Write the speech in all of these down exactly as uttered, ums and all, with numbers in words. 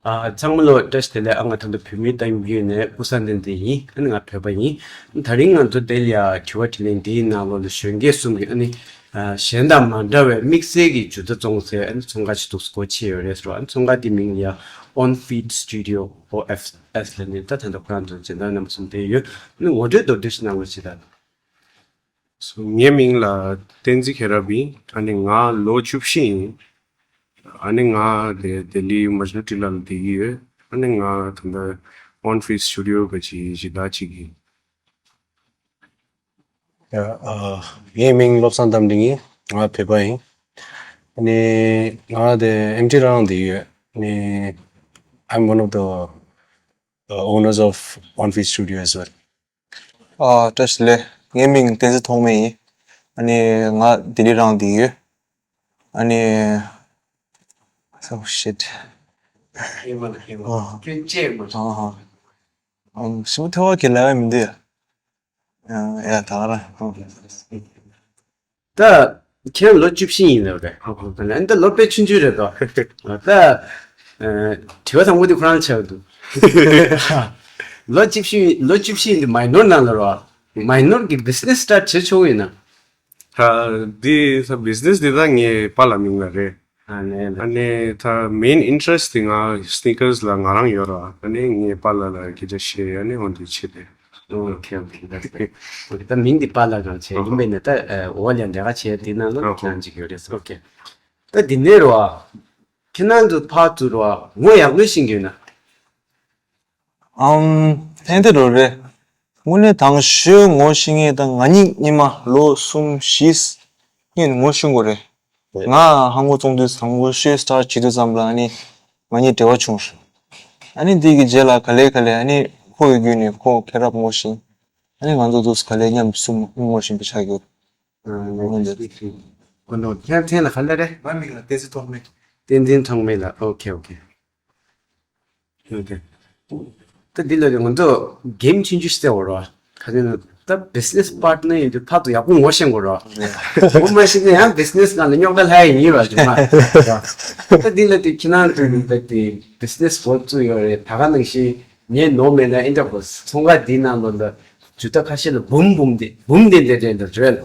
ཨ། ཚང་མ་ལ་བཀྲ་ཤིས་བདེ་ལེགས། ཨ། ང་ད་ལྟ་བོད་མིའི་ཏང་ཡོན་ཡིན་ནས་ཀུན་བཟང་བསྟན་འཛིན་ཡིན། ཨ་ནི་ང་བོད་པ་ཡིན། ད་རིང་ང་ཚོ་དེ་ལ་ཡ་དྲི་བ་དྲིས་ལན་འདིའི་ནང་ལོགས་ལ་གཞོན་སྐྱེས་གསུམ་གྱིས། ཨ་ནི་ཨ་གཞན་དང་མ་འདྲ་བའི་དམིགས་བསལ་གྱི་ཇུས་གཏོགས་བཙོང་སའི། ཨ་ནི་ཚོང་ཁང་ཞིག་འདུག་སེ་སྒོ་ཕྱེ་ཡོད་རེད་ཟེར་བ། ཨ་ནི་ཚོང་ཁང་དེའི་མིང་ལ་ཡ་On Feet Studio, O F S ལབ་ནས། ད་ད་ལྟ་ཁོ་རང་ཚོ་སྦྱིན་བདག་རྣམ་པ་གསུམ་དེ་ཡོད། ཨ་ནི་ངོ་སྤྲོད་མདོར་བསྡུས་ཤིག་གནང་རོགས་བྱེད་དང་། ངའི་མིང་ལ་བསྟན་འཛིན་མཁྱེན་རབ་ཡིན། ཨ་ནི་ང་ལོ་བཅུ་བཞི་ཡིན། ཨ་ནི་ང་དེ་ལྡི་ལི་མཇ་ནུ་ཊི་ལ་ལ་བསྡད་ཀྱི་ཡོད། ཨ་ནི་ང་ད་ལྟ་On Feet Studio གི་སྦྱིན་བདག་ཅིག་ཡིན། ཡ། ཨ། ངའི་མིང་བློ་བཟང་རྟ་མགྲིན་ཡིན། ང་བོད་པ་ཡིན། ཨ་ནི་ང་དེ་ཨེམ་ཊི་རང་བསྡད་ཡོད། ཨ་ནི་I'm one of the uh, owners of On Feet Studio as well. ཨ། བཀྲ་ཤིས་བདེ་ལེགས། ངའི་མིང་བསྟན་འཛིན་ཐོགས་མེད་ཡིན། ཨ་ནི་ང་ལྡི་ལི་རང་བསྡད་ཡོད། ཨ་ནི། Oh shit. ཨ། ཨ། ཨམ། ཞིབ་ཐལ་བ་གི་ལབ་ཡ་མི་འདུག་ཡ། ཡ། ད་ག་རང་། ད་ཁྱེད་ལོ་བཅུ་བཞི་ཡིན་ལབ་རེད། ཨ་ནི་ད་ལོ་དཔེ་ཆུང་ཆུང་རེད་དོ། ད་དྲི་བ་དང་པོ་དེ་ཁོ་རང་ཆགས་འདུག་ལོ་བཅུ་བཞི། ལོ་བཅུ་བཞི་ཡིན་དུས་མའི་ནོར་ནང་ལ་རོ། མའི་ནོར་གྱི་བི་ཛི་ནེ་སི་སི་ཊར་ཊི་བྱེད་ཆོག་གི་ཡིན་ན། ད་འདི་ད་བི་ཛི་ནེ་སི་འདི་ད་ངའི་པཱ་ལགས་མིང་ལ་རེད། ཨ་ནི་ཨ་ནི་ད་མེན་ཨིན་ཊི་རེ་སི་ཊི་དེ་ང་སི་ནི་ཀར་སི་ལ་ང་རང་ཡོད་ར། ཨ་ནི་ངའི་པཱ་ལགས་ལ་སྐད་ཆ་བཤད། ཨ་ནི་འོ་འདི་བྱེད་དེ། Okay, okay, that's great. Okay, ད་མིང་འདི་པཱ་ལགས་རང་བྱས་ཡིན་པས་ན། ད་ཨ་འོ་ལ་འདི་ག་བྱས་དེ་ནང་ལ་ཨ་ཁྱེད་རང་ཅིག་ཡོད་རེད། Okay. ད་འདི་ནས་རོ། ཁྱེད་རང་ཚོ་ཕར་ཚུར་རོ་ངོ་ཡག་པོ་ཤེས་ཀྱི་ཡོད་ན། ཨམ། ཐེངས་དེ་རོ་རེད། དངོས་གནས་དང་ཤོས་ངོ་ཤེས་མཁན་ད་ང་གཉིས་སྔོན་མ་ལོ་གསུམ་བཞི་སྔོན་ངོ་ཤེས་དགོས་རེད། ང་ཧང་གོ་ཙོང་དུས་དང་པོ་ཤོས་སི་ཊར་ཊི་བྱེད་དུས་ཙམ་ལ་ཨ་ནི་ང་གཉིས་འབྲེལ་བ་བྱུང་རེད། ཨ་ནི་དེ་གི་རྗེས་ལ་ག་ལེ་ག་ལེ་ཨ་ནི་ཁོ་ཡི་བརྒྱུད་ནས་ཁོ་མཁྱེན་རབ་ངོ་ཤེས། ཨ་ནི་ང་ཚོ་དུས་ག་ལེ་མཉམ་གསུམ་ངོ་ཤེས་པ་ཆགས་ཡོད། ཨ་ནི་ཁོ་ནོ་ཁྱེད་མཚན་ལ་ག་ལེ་རེད། ང་མིང་ལ་བསྟན་འཛིན་ཐོགས་མེད། བསྟན་འཛིན་ཐོགས་མེད་ལ། Okay, okay. Okay. ད་འདི་ལ་ང་ཚོ་གེམ་ཆུང་ཆུང་ཞིག་རྩེ་བ་རོ། ག་ཟེར་ན་ད་བི་ཛི་ནེ་སི་པཱར་ཊི་ནར་ཡིན་དུས་ཕར་ཚུར་ཡག་པོ་ངོ་ཤེས་དགོས་རོ། ངོ་མ་ཤེས་ན་ཡང་བི་ཛི་ནེ་སི་ནང་ལ་རྙོག་དྲ་ལྷག་ཡ་ཡིན་རོ། ཅི་མ། ད་འདི་ལ་དེ་ཁྱེད་རང་ཚོ་ད་དེ་བི་ཛི་ནེ་སི་འགོ་བཙུགས་ཡོད་རེད། ད་ག་ནང་བཞིན་ངས་ནོར་མེད་ན་ཨིན་ཏྲ་ཕོ་སི་ཚོང་ཁང་འདིའི་ནང་ལོགས་ལ་ཇུས་གཏོགས་ཁ་ཤས་ལ་འབུམ་འབུམ་དེ་འབུམ་དེ་འདྲ་འདྲ་འདྲ་རེད།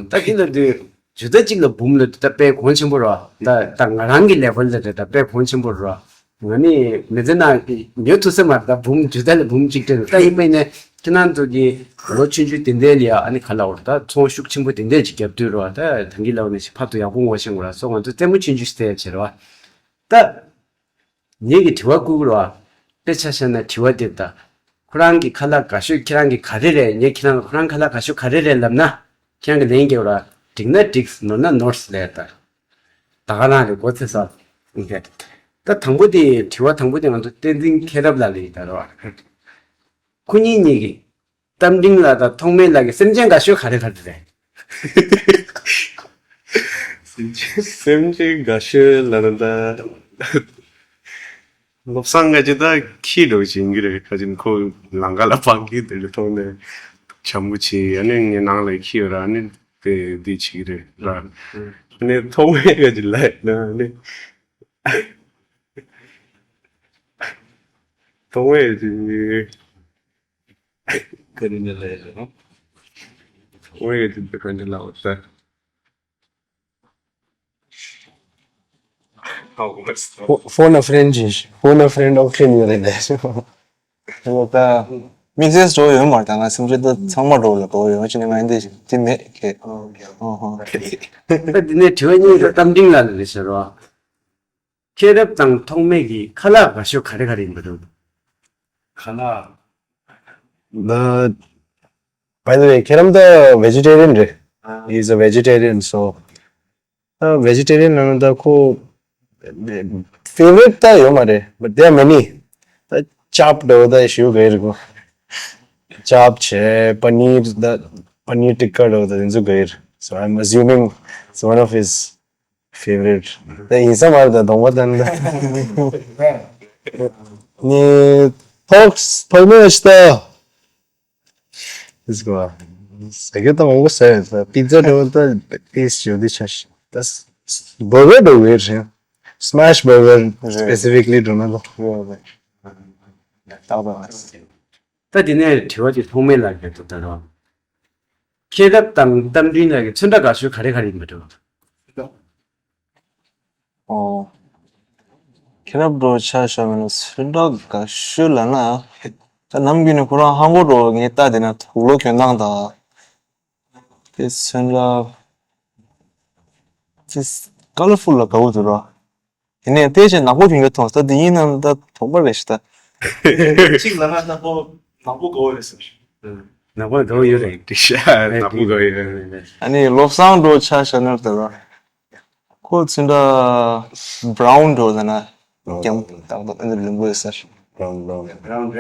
ད་འདི་ལ་དེ་ཇུས་གཏོགས་གཅིག་ལ་འབུམ་ལ་ད་དཔེ་གོང་ཆེན་པོ་རེད། ད་ད་ང་རང་གི་ལེ་ཝལ་ལ་ད་དཔེ་གོང་ཆེན་པོ་རེད། ང་ནི་མི་ཚེ་ནང་ཉོ་ཐུབ་ས་མ་རེད། ད་འབུམ་ཇུས་གཏོགས་ལ་འབུམ་གཅིག་སྤྲད་ད་ཡིན་པ་ཡིན་ནའི་ཁྱེད་རང་ཚོ་གི་ལོ་ཆུང་ཆུང་དེ་འདྲའི་ལ་ཡ་ཨ་ནི་ག་ལབ་དགོས་རེད། ད་ཚོང་ཤུགས་ཆེན་པོ་དེ་འདྲའི་ཅིག་རྒྱབ་དུས་རེད། ད་ད་གིན་ལབ་ནས་ཕར་ཚུར་ཡག་པོ་ངོ་ཤེས་དགོས་རེད། སོ་ང་ཚོ་རྩེད་མོ་ཆུང་ཆུང་ཞིག་རྩེ་ཡ་བྱེད་རེད་བ། ད་ངེད་ཀྱི་དྲི་བ་བསྐུར་གི་རེད་བ། དཔེ་ཆ་བཞག་ན་དྲི་བ་དེ་ད། ཁོ་རང་གི་ཁ་ལག་དགའ་ཤོས་ཁྱེད་རང་གི་ག་རེ་རེད། ངས་ཁྱེད་རང་ལ་ཁོ་རང་ཁ་ལག་དགའ་ཤོས་ག་རེ་རེད་ལབ་ན། ཁྱེད་རང་གི་ལན་རྒྱག་ར། འགྲིག་ན་འགྲིག་ནོར་ན་ནོར་ལབ་ད། ད་ག་རང་རེད་གོ་ཚེ་ས། ད་དང་པོ་དེ་དྲི་བ་དང་པོ་དེ་ང་ཚོ་བསྟན་འཛིན་མཁྱེན་རབ་ལགས་ལ་ཡིན་ད་ར་བ། ཁོ་གཉིས་གཉིས་ཀྱི་རྟ་མགྲིན་ལགས་དང་ཐོགས་མེད་ལགས་ཀྱི་སེམས་ཅན་དགའ་ཤོས་ག་རེ་ག་རེ་རེད། སེམས་ཅན་དགའ་ཤོས་ལ་ན་ད། བློ་བཟང་ང་ཅི་ད་ཁྱི་འདྲ་བོ་ཅིག་ཡིན་གྱི་རེད། ཁ་ཅིག་ཁོ་ལང་ཀ་ལ་སྤང་གི་དེ་འདྲ་མཐོང་ནས་བྱམས་པོ་བྱེད། ཨ་ནི་ངའི་ནང་ལ་ཁྱི་ཡོད་ར། ཨ་ནི་དེ་འདི་བྱེད་ཀྱི་རེད་ར། ཨ་ནི་ཐོགས་མེད་ཁ་ཅིག་ལ་ཡིན་ན་ཨ་ནི་ཐོགས་མེད་ཅིག་ག་རེ་ནས་ལ་ཡིན་ན་ཐོགས་མེད་ཁ་ཅིག་ག་འདྲ་ལ་འོ་ད། Phone a friend ཅིག Phone a friend ཨོ་ཁེ་ཉོ་རེད་ལས། ད་དམིགས་བསལ་འགྲོ་ཡོད་མ་རེད། ད་ང་སེམས་ཅན་ད་ཚང་མ་འགྲོ་ལ་འགྲོ་ཡོད་ཅི་ནས་ང་འདི་དེ་མེད་ཁེ། ཨོ་ཧོ། ད་འདི་ནས་དྲི་བ་གཉིས་ཀ་རྟ་མགྲིན་ལགས་ལ་རེད་ཤག་རོ། མཁྱེན་རབ་དང་ཐོགས་མེད་ཀྱི་ཁ་ལག་དགའ་ཤོས་ག་རེ་ག་རེ་ཡིན་པ་འདུག་ཁ་ལག་ད། By the way, ཁྱེད་རང་ད་vegetarian རེད། He's a vegetarian, so ད་vegetarian ལབ་ན་ད་ཁོ་favorite ད་ཡོད་མ་རེད། But there are many. ད་ཅབ་འདྲ་བོ་ད་ཞུ་གི་རེད་གོ། ཅབ་བྱས་པ་ནིར་ད་པ་ནིར་ཏིག་ཀ་འདྲ་བོ་ད་དེ་ཚོ་གི་རེད། So I'm assuming it's one of his favorite. ད་ཡིན་ས་མ་རེད། ད་གདོང་པ་ད་ནི་ད་ནི་ཐོགས་ཐོགས་མེད་ཤི་ད། Let's go. ཟ་རྒྱུ་ད་མང་པོ་ཟ་ཡོད། ད་པི་ཛ་འདྲ་བོ་ད་ཏེས་ཅིག་ཡོད་དེ་ཆ་ཤི། ད་བར་གར་འདྲ་བོ་རེད། Smash Burger རེད། Specifically འགྲོ་ན་ད། རེད་རེད། ཏག་ཏག་རེད། ད་དེ་ནས་དྲི་བ་དེ་ཐོག་མེད་ལ་རྒྱག་ཐུབ་ད་རོགས། མཁྱེན་རབ་དང་རྟ་མགྲིན་ལགས་ཀྱི་ཚོན་ཁྲ་དགའ་ཤོས་ག་རེ་ག་རེ་ཡིན་པ་འདྲ། ཨོ། མཁྱེན་རབ་འགྲོ་ཆ་བཞག་པ་ན་ཚོན་ཁྲ་དགའ་ཤོས་ལབ་ན། ད་ནམ་རྒྱུན་ནས་ཁོ་རང་ཧང་གོ་འགྲོ་ངས་ལྟ་དེ་ན་དུག་ལོག་གྱོན་སྟངས་དང་། དེ་ཚོན་ཁྲ། དེ་ཀ་ལར་ཧྥུལ་ལ་དགའ་བོ་འདུག་ར། དེ་ནས་ལྟས་ཆེ་ནག་པོ་ཕིང་ག་མཐོང་ས་དེ་ཡིན་ནམ་ད་དོགས་པ་རེད་ཤི་ད། གཅིག་ལ་ང་ནག་པོ་ནག་པོ་དགའ་བོ་རེད་ཟེར། ནག་པོ་དགའ་བོ་ཡོད་རེད། ཏིག་ཤ་ནག་པོ་དགའ་བོ་ཡོད་རེད། ཨ་ནི་བློ་བཟང་འགྲོ་ཆ་བཞག་ན་ད་ར། ཁོ་ཚོན་ཁྲ་བྷ་རའུན་འགྲོ་ད་ན། རྐྱང་ཏག་ཏག་ཨ་ནི་ལིམ་པོ་ཡོད་ས། བྷ་རའུན་བྷ་རའུན། བྷ་རའུན་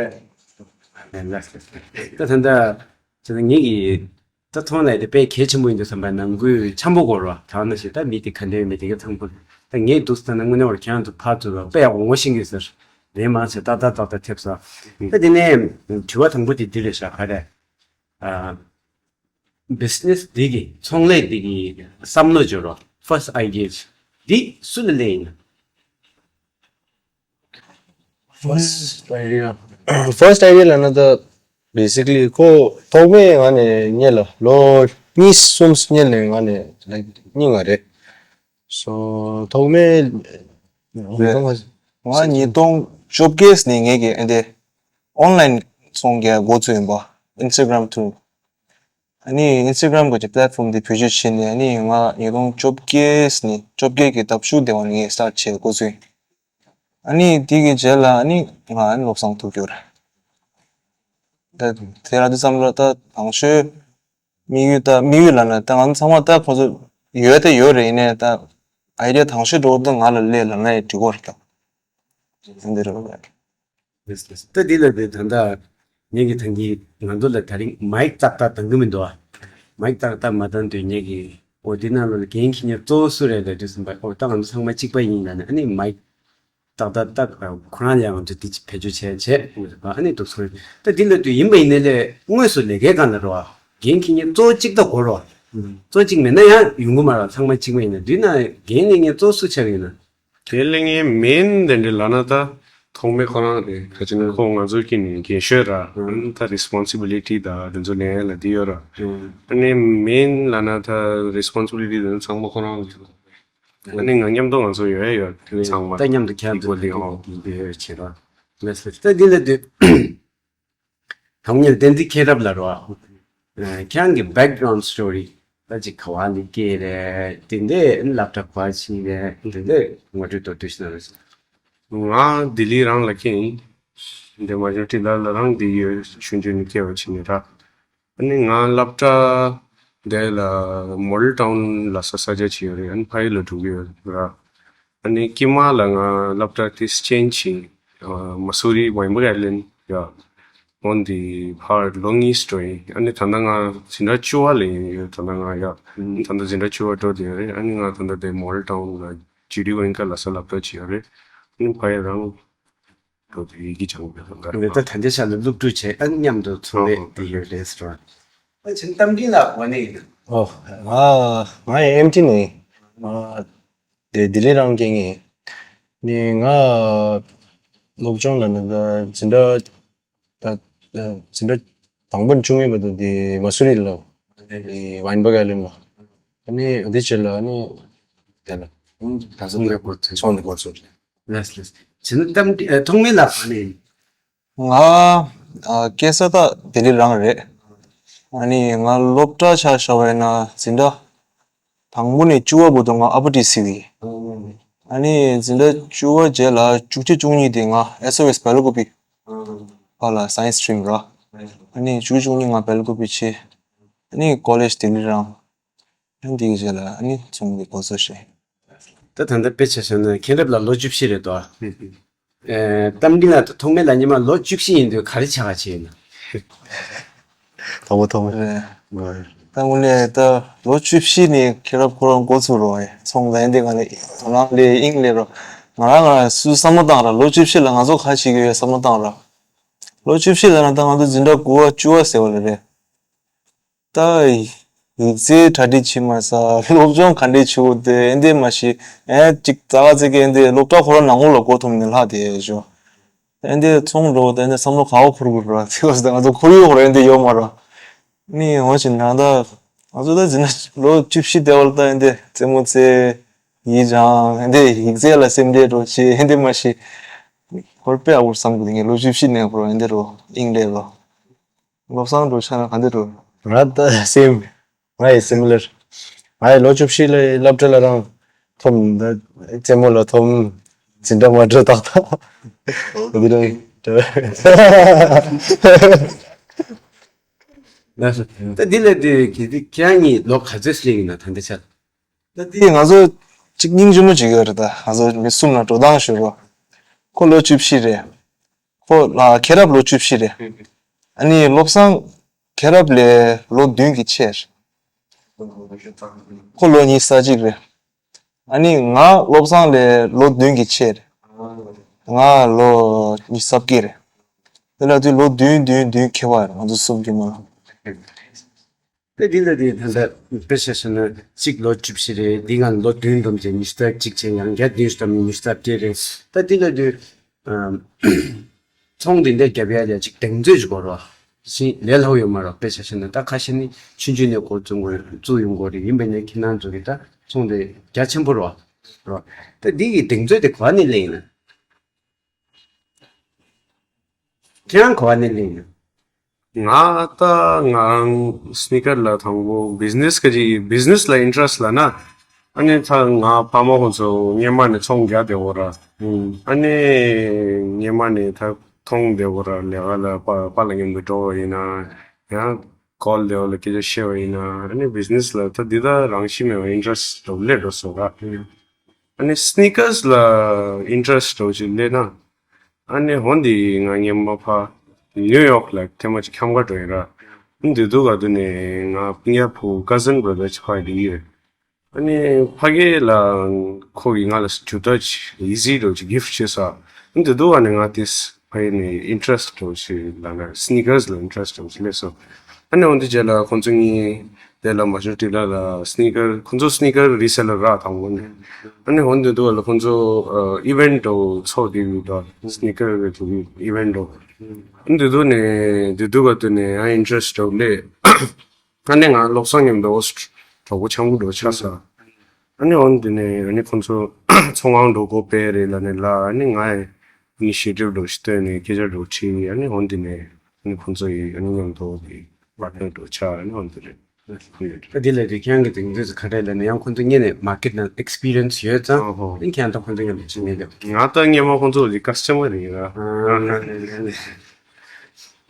རེད། ད་ད་ད་ད་ངེད་ཀྱི། ད་མཐོང་ལས་དེ་དཔེ་གལ་ཆེན་པོ་ཡིན་འདུག་བསམ་པ་ནང་ཁུལ་འཆམ་པོ་གོ་རོ། ད་ནང་བཞིན་ད་མི་དེ་ག་འདྲའི་མི་དེ་ག་ཚང་པོ། ད་ངས་འདུག་ཟེར་ན་དངོས་གནས་བར་ཁྱེད་རང་ཚོ་ཕར་ཚུར་རོ་དཔེ་ཡག་པོ་ངོ་ཤེས་ཀྱི་ཟེར། ལན་མང་ཆེ་ཏག་ཏག་ཏག་ཏག་ཐེབས་ས། ད་དེ་ནས་དྲི་བ་དང་པོ་དེ་འདི་རེད་ཤག་ག་རེ། ཨ། བི་ཛི་ནེ་སི་འདི་གི་ཚོང་ལས་འདི་གི་བསམ་བློ་བརྗོད་རོ། ཕར་སི་ཊི་ཨའི་ཌི་ཡ་འདི་སུ་ལ་ལས་ཡིན། First idea. First idea ལབ་ན་ད་basically ཁོ་ཐོག་མའི་ང་ནས་རྙེད་ལ་ལོ་གཉིས་གསུམ་རྙེད་ནས་ང་ནས་like རྙེད་ང་རེད། So ཐོག་མའི་རེད། ང་ཉིས་སྟོང་བཅོ་བརྒྱད་ནས་ངེད་ཀྱི་ཨ་འདི་online ཚོང་རྒྱག་འགོ་ཚུགས་ཡིན་པ། Instagram through ཨ་ནི་Instagram གི་platform དེ་བེད་སྤྱོད་བྱས་ནས་ཨ་ནི་ང་ཉིས་སྟོང་བཅོ་བརྒྱད་ནས་བཅོ་བརྒྱད་ཀྱི་ཟླ་བཅུ་དེ་བ་ནས་ངས་start བྱས་འགོ་ཚུགས་ཡིན། ཨ་ནི་དེ་གི་རྗེས་ལ་ཨ་ནི་ང་ཨ་ནི་བློ་བཟང་ཐུག་གྱུར། ད་དེ་ར་དེ་ཙམ་ལ་ད་དང་ཤོས་དམིགས་ཡུལ་ད་དམིགས་ཡུལ་ལ་ན་ད་ང་ཚང་མ་ད་ཁོ་ཚོ་ཡོད་ད་ཡོད་རེད། ཡིན་ནའི་ད་idea དང་ཤོས་འགྲོ་ད་ང་ལ་ལས་ལ་ན་ཡི་འགྲིག་གོ་རེད་ད། འདི་རེད། ད་འདི་ལ་དེ་ད་ལྟ་ངེད་ཀྱི་ཐང་གི་ང་ཚོ་ལ་དེ་རིང་མའིག་ཏག་ཏག་འདང་གི་མི་འདུག་ཨ། མའིག་ཏག་ཏག་མ་འདང་དུས་ངེད་ཀྱི་འོ་དེ་ནང་ལོགས་ལ་འགན་འཁྱེར་མཁན་གཙོ་བོ་སུ་རེད་ལབ་དུས་ཙམ་པ་འོ་ད་ང་ཚོ་ཚང་མ་གཅིག་པ་ཡིན་ལབ་ནས་ཨ་ནི་མའིག་ཏག་ཏག་ཏག་ཁོ་རང་ལ་ང་ཚོ་དེ་བེད་སྤྱོད་བྱས་བྱས་ཨ་ནི་འདུག་སོང་། ད་འདི་ལབ་དུས་ཡིན་པ་ཡིན་ནའི་ལས་དངོས་སུ་ལས་ཀའི་སྒང་ལ་རོ་ཨ་འགན་འཁྱེར་མཁན་གཙོ་བོ་གཅིག་ད་དགོས་རོ་ཨ། གཙོ་གཅིག་མེད་ན་ཡང་ཡོང་གི་མ་རེད། ཚང་མ་གཅིག་པ་ཡིན་ན་དུས་ན་འགན་ལེན་མཁན་གཙོ་བོ་སུ་ཆགས་ཡིན་ན། དེ་ལས་ངའི་main དེ་འདྲ་ལབ་ན་ད་ཐོག་མའི་ཁོ་རང་རེད། ག་ཅི་ན་ཁོ་ང་ཚོའི་དཀྱིལ་ནས་རྒན་ཤོས་ར། ཨ་ནི་ད་responsibility ད་དེ་ཚོ་ལེན་ཡ་ལ་འདི་ཡོད་ར། ཨ་ནི་main ལབ་ན་ད་responsibility དེ་ཚོ་ཚང་མ་ཁོ་རང་རེད། ཨ་ནི་ང་མཉམ་དུ་ང་ཚོ་ཡོད་ཡ་ཡོད་ཚང་མ་ད་མཉམ་དུ་ཁྱེད་ཚོ་འདི་གོ་འདི་ཡོད་བྱེད་ར། ལགས་སོ། ད་འདི་ལ་དུས། དང་ཉིད་བསྟན་འཛིན་མཁྱེན་རབ་ལ་རོ། ཁྱེད་རང་གི་background story ད་ཅིག་ག་བ་ནས་སྐྱེས་རེད། དེ་འདྲའི་སློབ་གྲྭ་ག་བ་ཕྱིན་རེད། དེ་འདྲའི་ངོ་སྤྲོད་མདོར་བསྡུས་ཤིག་གནང་རོགས་ཞུ། ང་ལྡི་ལི་རང་ལ་སྐྱེས་ཡིན། འདི་མ་བྱུང་ཁྲི་ལ་ལ་རང་འདི་ཡོད་ཆུང་ཆུང་ནས་སྐྱེས་པ་ཕྱིན་ནས་ར། ཨ་ནི་ང་སློབ་གྲྭ་འདི་ལ་Model Town ལ་ས་ས་ཆ་ཅིག་ཡོད་རེད། ཨ་ནི་ཕ་ཡུལ་ལ་འགྲོ་གི་ཡོད་ར། ཨ་ནི་དཀྱིལ་མ་ལ་ང་སློབ་གྲྭ་དེ་change བྱས། ཨ་Mussoorie Weinberg Island ཡ། འོན་ཏེ་ཕར་ལོ་གཉིས་འགྲོ་ཡིན། ཨ་ནི་ད་ལྟ་ང་འཛིན་གྲྭ་བཅུ་པ་ལ་ཡིན་ཡོད། ད་ལྟ་ང་ཡ། ད་ལྟ་འཛིན་གྲྭ་བཅུ་པ་འགྲོ་བསྡད་ཡོད་རེད། ཨ་ནི་ང་ད་ལྟ་དེ་Model Town ལ་Judy Weinberg ལ་ས་སློབ་གྲྭ་བྱས་ཡོད་རེད། ཨ་ནི་ཕ་ཡུལ་རང་འགྲོ་དུས་ཡི་གེ་སྦྱང་དགོས་ལ་འདི་ལྟ་ད་ལྟའི་ཆ་ལ་སློབ་ཕྲུག་བྱས་ཨ་ནི་མཉམ་དུ་ཚོང་ལས་འདི་ཡོད་རེད་ཟེར་བ། ཨ་ཆེན་གཏམ་འདི་ལ་གོ་ནི་ཡིན། ཨོ། ང་ང་ཡང་ཨེམ་ཊི་ནས་ང་དེ་ལྡི་ལི་རང་སྐྱེས་ངེས་ནི་ང་སློབ་སྦྱོང་ལ་ནི་འཛིན་གྲྭ་ད་འཛིན་གྲྭ་དང་པོ་ནས་བཅུ་གཉིས་བར་དུ་དེ་Mussoorie ལ་དེ་Weinberg Island ལ་ཨ་ནི་འདི་བྱས་ལ་ཨ་ནི་དེ་ལ་ད་ཚོང་ལས་འགོ་ཚུགས་ཚོང་ལས་འགོ་ཚུགས། ལགས་ལགས། བྱས་ན་གཏམ་འདི་ཨ་ཐོག་མའི་ལ་ག་ནས་ཡིན། ང་ཨ་སྐྱེས་ས་ད་ལྡི་ལི་རང་རེད། ཨ་ནི་ང་སློབ་གྲྭ་ཆ་བཞག་པ་ཡིན་ན་འཛིན་གྲྭ་དང་པོ་ནས་བཅུ་པ་བར་དུ་ང་ཨ་པ་ཊི་སི་ཡིན། ཨ་ནི་འཛིན་གྲྭ་བཅུ་པ་རྗེས་ལ་བཅུ་གཅིག་བཅུ་གཉིས་དེ་ང་ཨེས་ཨོ་ཨེས་སྦེལ་ཀོབ་ཕར་ལ་science stream ར། ཨ་ནི་བཅུ་གཅིག་བཅུ་གཉིས་ང་སྦེལ་ཀོབ་ཕར་ཕྱིན། ཨ་ནི་ཀོ་ལེཇ་ལྡི་ལི་རང་། ཨ་ནི་དེའི་རྗེས་ལ་ཨ་ནི་ཚོང་གི་འགོ་ཚུགས་ཤིང་། ད་ད་ལྟ་དཔེ་ཆ་བཞག་ན་མཁྱེན་རབ་ལགས་ལོ་བཅུ་བཞི་རེད་དོ། ཨེ་གཏམ་འདི་ལ་ཐོག་མའི་ལ་ཉི་མ་ལོ་བཅུ་བཞི་ཡིན་དུས་ག་རེ་བྱ་ག་བྱས་ཡིན་ན། དང་པོ་ཐོག་མའི་རེད། ད་དངོས་གནས་ད་ལོ་བཅུ་བཞི་ནས་མཁྱེན་རབ་ཁོ་རང་འགོ་ཚུགས་རོགས་ཨེ་ཚོང་ལས་འདི་ག་ནས་དོ་སྣང་ལས་དབྱིངས་ལས་རོགས་ང་རང་ང་རང་སུས་བསམ་བློ་བཏང་ར་ལོ་བཅུ་བཞི་ལ་ང་ཚོ་ག་བྱེད་ཀྱི་ཡོད་བསམ་བློ་བཏང་ར། ལོ་བཅུ་བཞི་ལ་ན་ད་ང་ཚོ་འཛིན་གྲྭ་དགུ་པ་བཅུ་པ་ཟེར་བ་ལ་རེད། ད། ཡིག་ཚད་གྲ་སྒྲིག་བྱེད་མ་ས་སློབ་སྦྱོང་ག་འདྲས་བྱེད་དགོས་དེ་ཨེ་འདྲས་མ་ཤེས། ཨེ་གཅིག་ཙག་ཙིག་གི་ཨེ་འདྲས་སློབ་གྲྭ་ཁོ་རང་ནང་ལོགས་ལ་གོ་ཐུབ་ནས་ལྷག་དེ་ཞོ། ཨེ་འདྲས་ཚོང་འགྲོ་དེ་ཨེ་འདྲས་བསམ་བློ་ག་བ་འཁོར་དགོས་ར་ཚིག་བ་ཟེར་ང་ཚོ་ཁོར་ཡུག་ཁོ་ར་ཨེ་འདྲས་ཡོད་མ་ར། ནི་འོ་ཞིག་ན་ད་ང་ཚོ་ད་ཟིན་ན་ལོ་བཅུ་བཞི་དེ་བར་ད་ཨེ་འདྲས་རྩེད་མོ་རྩེ་ཡིག་སྦྱང་ཨེ་འདྲས་ཡིག་ཚད་ལ་སེམས་འདྲས་འགྲོ་ཆེ་ཨེ་འདྲས་མ་ཤེས། ཧོར་དཔེ་ཨ་བོར་བསམ་གི་ངས་ལོ་བཅུ་བཞི་ནས་བོར་ཨེ་འདྲས་རོ་ཨིང་ལས་རོ། བློ་བཟང་འགྲོ་ཆ་ན་ག་འདྲ་འགྲོ། ང་ད་སེམས། ང་ཡི་སིམ་ལར། ང་ཡི་ལོ་བཅུ་བཞི་ལ་སློབ་གྲྭ་ལ་རང་འཐོམ་ད་རྩེད་མོ་ལ་འཐོམ། འཛིན་གྲྭ་མ་འགྲོ་ཏག་ཏག་འོ་དེ་རང་འདྲ། ད་འདི་ལ་དེ་གི་དེ་ཁྱེད་རང་གཉིས་ལོ་ག་ཚོད་སླེབས་ཡིན་ན་ད་འདི་ཆ། ད་དེ་ང་ཚོ་གཅིག་སྙིང་རྗེ་མོ་ཅིག་ཡོད་རེད། ད་ང་ཚོ་མི་གསུམ་ལ་འགྲོ་སྟངས་ཞུ་རོགས། ཁོ་ལོ་བཅུ་བཞི་རེད། ཁོ་ལ་མཁན་རབས་ལོ་བཅུ་བཞི་རེད། ཨ་ནི་བློ་བཟང་མཁན་རབས་ལས་ལོ་བདུན་གྱིས་ཆེ་རེད། ཁོ་ལོ་ཉི་ཤུ་རྩ་གཅིག་རེད། ཨ་ནི་ང་བློ་བཟང་ལས་ལོ་བདུན་གྱིས་ཆེ་རེད། ང་ལོ་ཉི་ཤུ་རྩ་བརྒྱད་རེད། དེ་ལ་དུས་ལོ་བདུན་བདུན་བདུན་ཁེལ་བ་རེད་ང་ཚོ་གསུམ་གྱི་མ། དེ་འདི་ལ་དེ་ད་ལྟ་དཔེ་ཆ་བཞག་ན་གཅིག་ལོ་བཅུ་བཞི་རེད། འདི་ང་ལོ་བདུན་འདོམ་བྱས་ཉི་ཤུ་རྩ་གཅིག་བྱས་ཡང་བརྒྱ་བདུན་ཞིག་བཏང་ནས་ཉི་ཤུ་རྩ་བརྒྱད་རེད། ད་འདི་ལ་དུས་ཚོང་འདི་འདྲ་རྒྱབ་ཡ་ལ་ཅིག་གདེང་ཚོད་ཅིག་དགོས་རོགས། ཞིང་ལས་སླ་པོ་ཡོད་མ་རེད། དཔེ་ཆ་བཞག་ན་ད་ཁ་ཤས་ནི་ཆུང་ཆུང་ནས་འགོ་བཙུགས་དགོས་བཙུགས་ཡོང་དགོས་རེད། ཡིན་པས་ན་ཁྱེད་རང་ཚོ་གི་ད་ཚོང་འདི་རྒྱ་ཆེན་པོ་རོགས་རོགས། ད་འདི་གི་གདེང་ཚོད་དེ་ག་ནས་ལེན་ཡིན་ན། ཁྱེད་རང་ག་བ་ནས་ལེན་ཡོད། ང་ད་ང་རང་སི་ནི་ཀར་ལ་དང་པོ་བི་ཛི་ནེ་སི་ག་ཅིག་བི་ཛི་ནེ་སི་ལ་ཨིན་ཊི་རེ་སི་ལབ་ན། ཨ་ནི་ད་ང་ཕ་མ་ཁོང་ཚོ་སྔོན་མ་ནས་ཚོང་རྒྱག་བསྡད་ཡོད་ར། ཨ་ནི་སྔོན་མ་ནས་ད་མཐོང་བསྡད་ཡོད་ར། ལས་ཀ་ལ་པ་པ་ལ་མཉམ་དུ་འགྲོ་བ་ཡིན་ན་ཡང་ཀོལ་བསྡད་ཡོད་ལ་སྐད་ཆ་བཤད་པ་ཡིན་ན། ཨ་ནི་བི་ཛི་ནེ་སི་ལ་ད་འདི་ད་རང་བཞིན་མེད་པ་ཨིན་ཊི་རེ་སི་འདྲ་པོ་སླེབས་འགྲོ་སོང་ར། ཨ་ནི་སི་ནི་ཀར་སི་ལ་ཨིན་ཊི་རེ་སི་འདྲ་པོ་ཅིག་སླེབས་ན། ཨ་ནི་འོ་འདི་ང་སྔོན་མ་ཕ་ནིའུ་ཡོག་ལ་ཐེངས་མ་གཅིག་འཁྱམ་ག་འགྲོ་ཡིན་ར། ཨ་ནི་དེ་དུས་ག་དུས་ནས་ང་སྤུན་ཀྱག་བུ་ཀ་ཟིན་བྷ་ར་དར་གཅིག་ཕ་གི་ཡོད། ཨ་ནི་ཕ་གི་ལ་ཁོ་གིས་ང་ལ་ཇུ་ཏ་ཅིག་ཨི་ཟི་འདྲ་པོ་ཅིག་གིཕ་ཊི་བྱས་སོང་། ཨ་ནི་དེ་དུས་ག་ནས་ང་དེ་ཕ་གི་ནས་ཨིན་ཊི་རེ་སི་འདྲ་པོ་ཅིག་ལབ་ན་སི་ནི་ཀར་སི་ལ་ཨིན་ཊི་རེ་སི་འདྲ་པོ་ཅིག་སླེབས་སོང་། ཨ་ནི་འོ་འདི་རྗེས་ལ་ཁོང་ཚོ་གཉིས་དེ་ལ་མ་ཇོ་རི་ཊི་ལ་ལ་སི་ནི་ཀར་ཁོང་ཚོ་སི་ནི་ཀར་རི་སེ་ལར་ར་དང་པོ་ནས། ཨ་ནི་འོ་འདི་དུས་ལ་ཁོང་ཚོ་ཨི་ཝེན་ཊི་འདྲ་པོ་ཚོགས་བསྡད་ཡོད་ད། སི་ནི་ཀར་གི་ཨི་ཝེན་ཊི་འདྲ་པོ། ཨ་ནི་དེ་དུས་ནས་དེ་དུས་ག་དུས་ནས་ཡང་ཨིན་ཊི་རེ་སི་འདྲ་པོ་སླེབས། ཨ་ནི་ང་བློ་བཟང་མཉམ་དུ་འོ་གྲོགས་པོ་ཆེན་པོ་འདྲ་པོ་ཆགས་སོང་། ཨ་ནི་འོ་འདི་ནས་ཨ་ནི་ཁོང་ཚོ་ཚོང་ཁང་འདྲ་པོ་སྒོ་ཕྱེ་རེད་ལབ་ནས་ལབ། ཨ་ནི་ང་ཡི་ཨི་ནི་ཤི་ཨེ་ཊིབ་འདྲ་པོ་ཞིག་བཏོན་ནས་སྐད་ཆ་འདྲ་པོ་དྲིས། ཨ་ནི་འོ་འདི་ནས་ཨ་ནི་ཁོང་ཚོ་ཡི་ཨ་ནི་མཉམ་དུ་གི་པར་ཊི་ནར་འདྲ་པོ་ཆགས། ཨ་ནི་འོ་འདི་རེད། ད་འདི་ལ་དེ་ཁྱེད་རང་གི་དེང་དུས་སུ་ག་རེ་ལབ་ན་ཡང་ཁོང་ཚོ་སྔོན་ནས་མར་ཀེ་ཊི་ནང་ཨེག་སི་པི་རི་ཡན་སི་ཡོད་ཙང་། ཨོ་ཧོ། ཨ་ནི་ཁྱེད་རང་ད་ཁོང་ཚོ་མཉམ་དུ་ཕྱིན་ནས་ལབ། ང་ད་སྔོན་མ་ཁོང་ཚོ་ལ་ཀ་སི་ཊ་མར་ཡིན་ར། ཨ་ནི་ནི་ནི།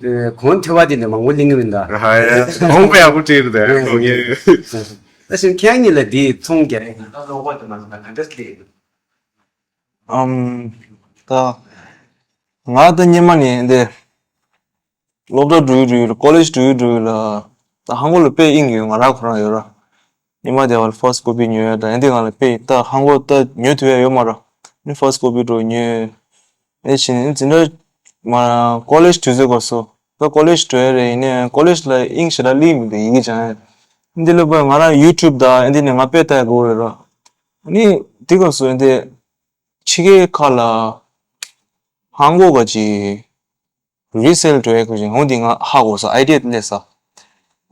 ཨེ་གོང་ཐེ་བ་དེ་ནས་མང་པོ་གླེང་གི་མིན་ད། ཧ་ཡ། གོང་པ་ཡག་པོ་བྲིས་རེད་དེ། ཨེ་གོང་ངེས། ད་ཕྱིན་ཁྱེད་གཉིས་ལ་དེའི་ཚོང་རྒྱག་ཡིན་ད་ལོག་པ་དེ་མ་ཟ་ན་ག་འདྲ་སླེབས་ཡིན། ཨམ། ད་ང་ད་སྔོན་མ་ནས་འདི་སློབ་གྲྭ་འགྲོ་ཡི་འགྲོ་ཡི་ལ་ཀོ་ལེཇ་འགྲོ་ཡི་འགྲོ་ཡི་ལ་ད་ཧང་གོ་ལ་དཔེ་དབྱིངས་ཡོད། ང་རང་ཁོ་རང་ཡོད་ར། ཉི་མ་དེ་བར་ཕར་སི་ཀོ་པི་ཉོས་ཡོད། ད་ཨེ་འདི་ང་ལ་དཔེ་ད་ཧང་གོ་ད་ཉོ་ཐུབ་ཡ་ཡོད་མ་ར། ནི་ཕར་སི་ཀོ་པི་འགྲོ་ཉོས། ཨེ་ཕྱིན་ནི་འཛིན་གྲྭ་མ་ཀོ་ལེཇ་དུས་ཚོད་སྐབས་སུ་ད་ཀོ་ལེཇ་འགྲོ་ཡ་རེད། ཡིན་ནའི་ཀོ་ལེཇ་ལ་དབྱིངས་ཞེ་དྲག་སླེབས་མི་འདུག་ཡི་གེ་སྦྱང་ཡ། འདི་ལ་པ་ང་རང་ཡུ་ཊུབ་ད་ཨེ་འདི་ནས་ང་དཔེ་ལྟ་ཡ་དགོས་རེད་ར། ནི་དེ་སྐབས་སུ་ཨེ་འདི་ཕྱི་རྒྱལ་ཁག་ལ་ཧང་གོ་ག་ཅིག་རི་སེལ་འགྲོ་ཡ་གི་ཅིག་འོ་འདི་ང་ཧ་གོ་ས། ཨའི་ཌི་ཡ་དེ་སླེབས་ས།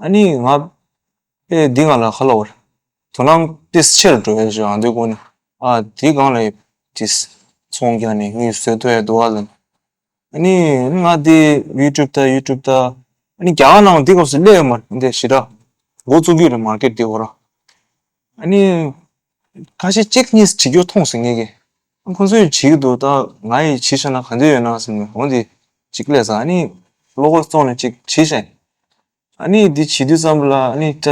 ཨ་ནི་ང་ཨེ་འདི་ང་ལ་ཁ་ལོ་བར་དོ་སྣང་ཏིས་ཆེར་འགྲོ་ཡ་ཅིག་ཨ་འདི་གོ་ནི། ཨ་འདི་གང་ལ་ཡི་ཏིས་ཚོང་རྒྱག་ནས་དངུལ་བཟོ་ཐུབ་ཡ་འདུག་ཨ་ལ། ཨ་ནི་ང་འདི་ཡུ་ཊུབ་ད་ཡུ་ཊུབ་ད། ཨ་ནི་རྒྱ་གར་ནང་འདི་སྐབས་སུ་སླེབས་ཡོད་མ་རེད། འདི་ཞེ་དྲག་འགོ་བཙུགས་རྒྱུ་རེད་མར་ཀེཊ་འདི་གོ་ར། ཨ་ནི་ཁ་ཤས་གཅིག་གཉིས་བྱེད་རྒྱུ་མཐོང་སོང་ངས་ཀྱི། ཨ་ཁོང་ཚོས་བྱེད་ཀྱི་འདུག་ད་ང་ཡིས་བྱེད་བཞག་ན་ག་འདྲ་ཡོད་ན་བསམ་ནས་འོ་འདི་གཅིག་སླེབས་ས། ཨ་ནི་བློ་ཁོག་བཙོང་ནས་གཅིག་བྱེད་བཞག་ཨ་ནི་འདི་བྱེད་དུས་ཙམ་པ་ལ་ཨ་ནི་ད་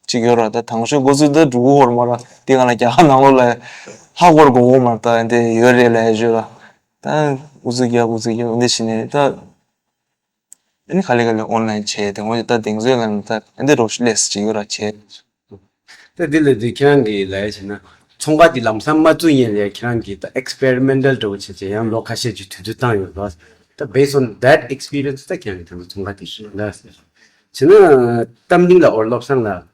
གཅིག་ཡོད་ར། ད་དང་ཤོས་འགོ་ཚུགས་ད་འགྲོ་གི་ཧོར་མ་ར། དེ་ག་ལ་རྒྱ་གར་ནང་ལོགས་ལ་ཧ་གོ་ར་གོ་གོ་མ་ར། ད་འདི་ཡོད་རེད་ལ་ཡ་ཞུ་ར། ད་འུ་ཚུགས་རྒྱག་འུ་ཚུགས་རྒྱག་འདི་བྱེད་ནས་ད། ཨ་ནི་ག་ལེ་ག་ལེ་ཨོན་ལན་བྱས་ཏེ་ངོ་ད་དེང་ཚོའི་ལམ་ད་ཨ་འདི་རོགས་ཤིག་ལས་ཅིག་ཡོད་ར་བྱས། ད་འདི་ལ་འདི་ཁྱེད་རང་གིས་ལབ་ཡ་བྱས་ན་ཚོང་ཁང་འདི་ལམ་སང་མ་བཙུགས་ཉིན་ལ་ཁྱེད་རང་གིས་ད་ཨེག་སི་པེ་རི་མེན་ཊལ་འདྲ་བོ་བྱས་བྱས་ཡང་ལོ་ཁ་ཤས་ཀྱི་དུས་ཚོད་བཏང་ཡོད་ར། ད་based on that experience ད་ཁྱེད་རང་གིས་ད་ཚོང་ཁང་འདི་ལ། བྱས་ན་རྟ་མགྲིན་ལགས་འོ་བློ་བཟང་ལགས།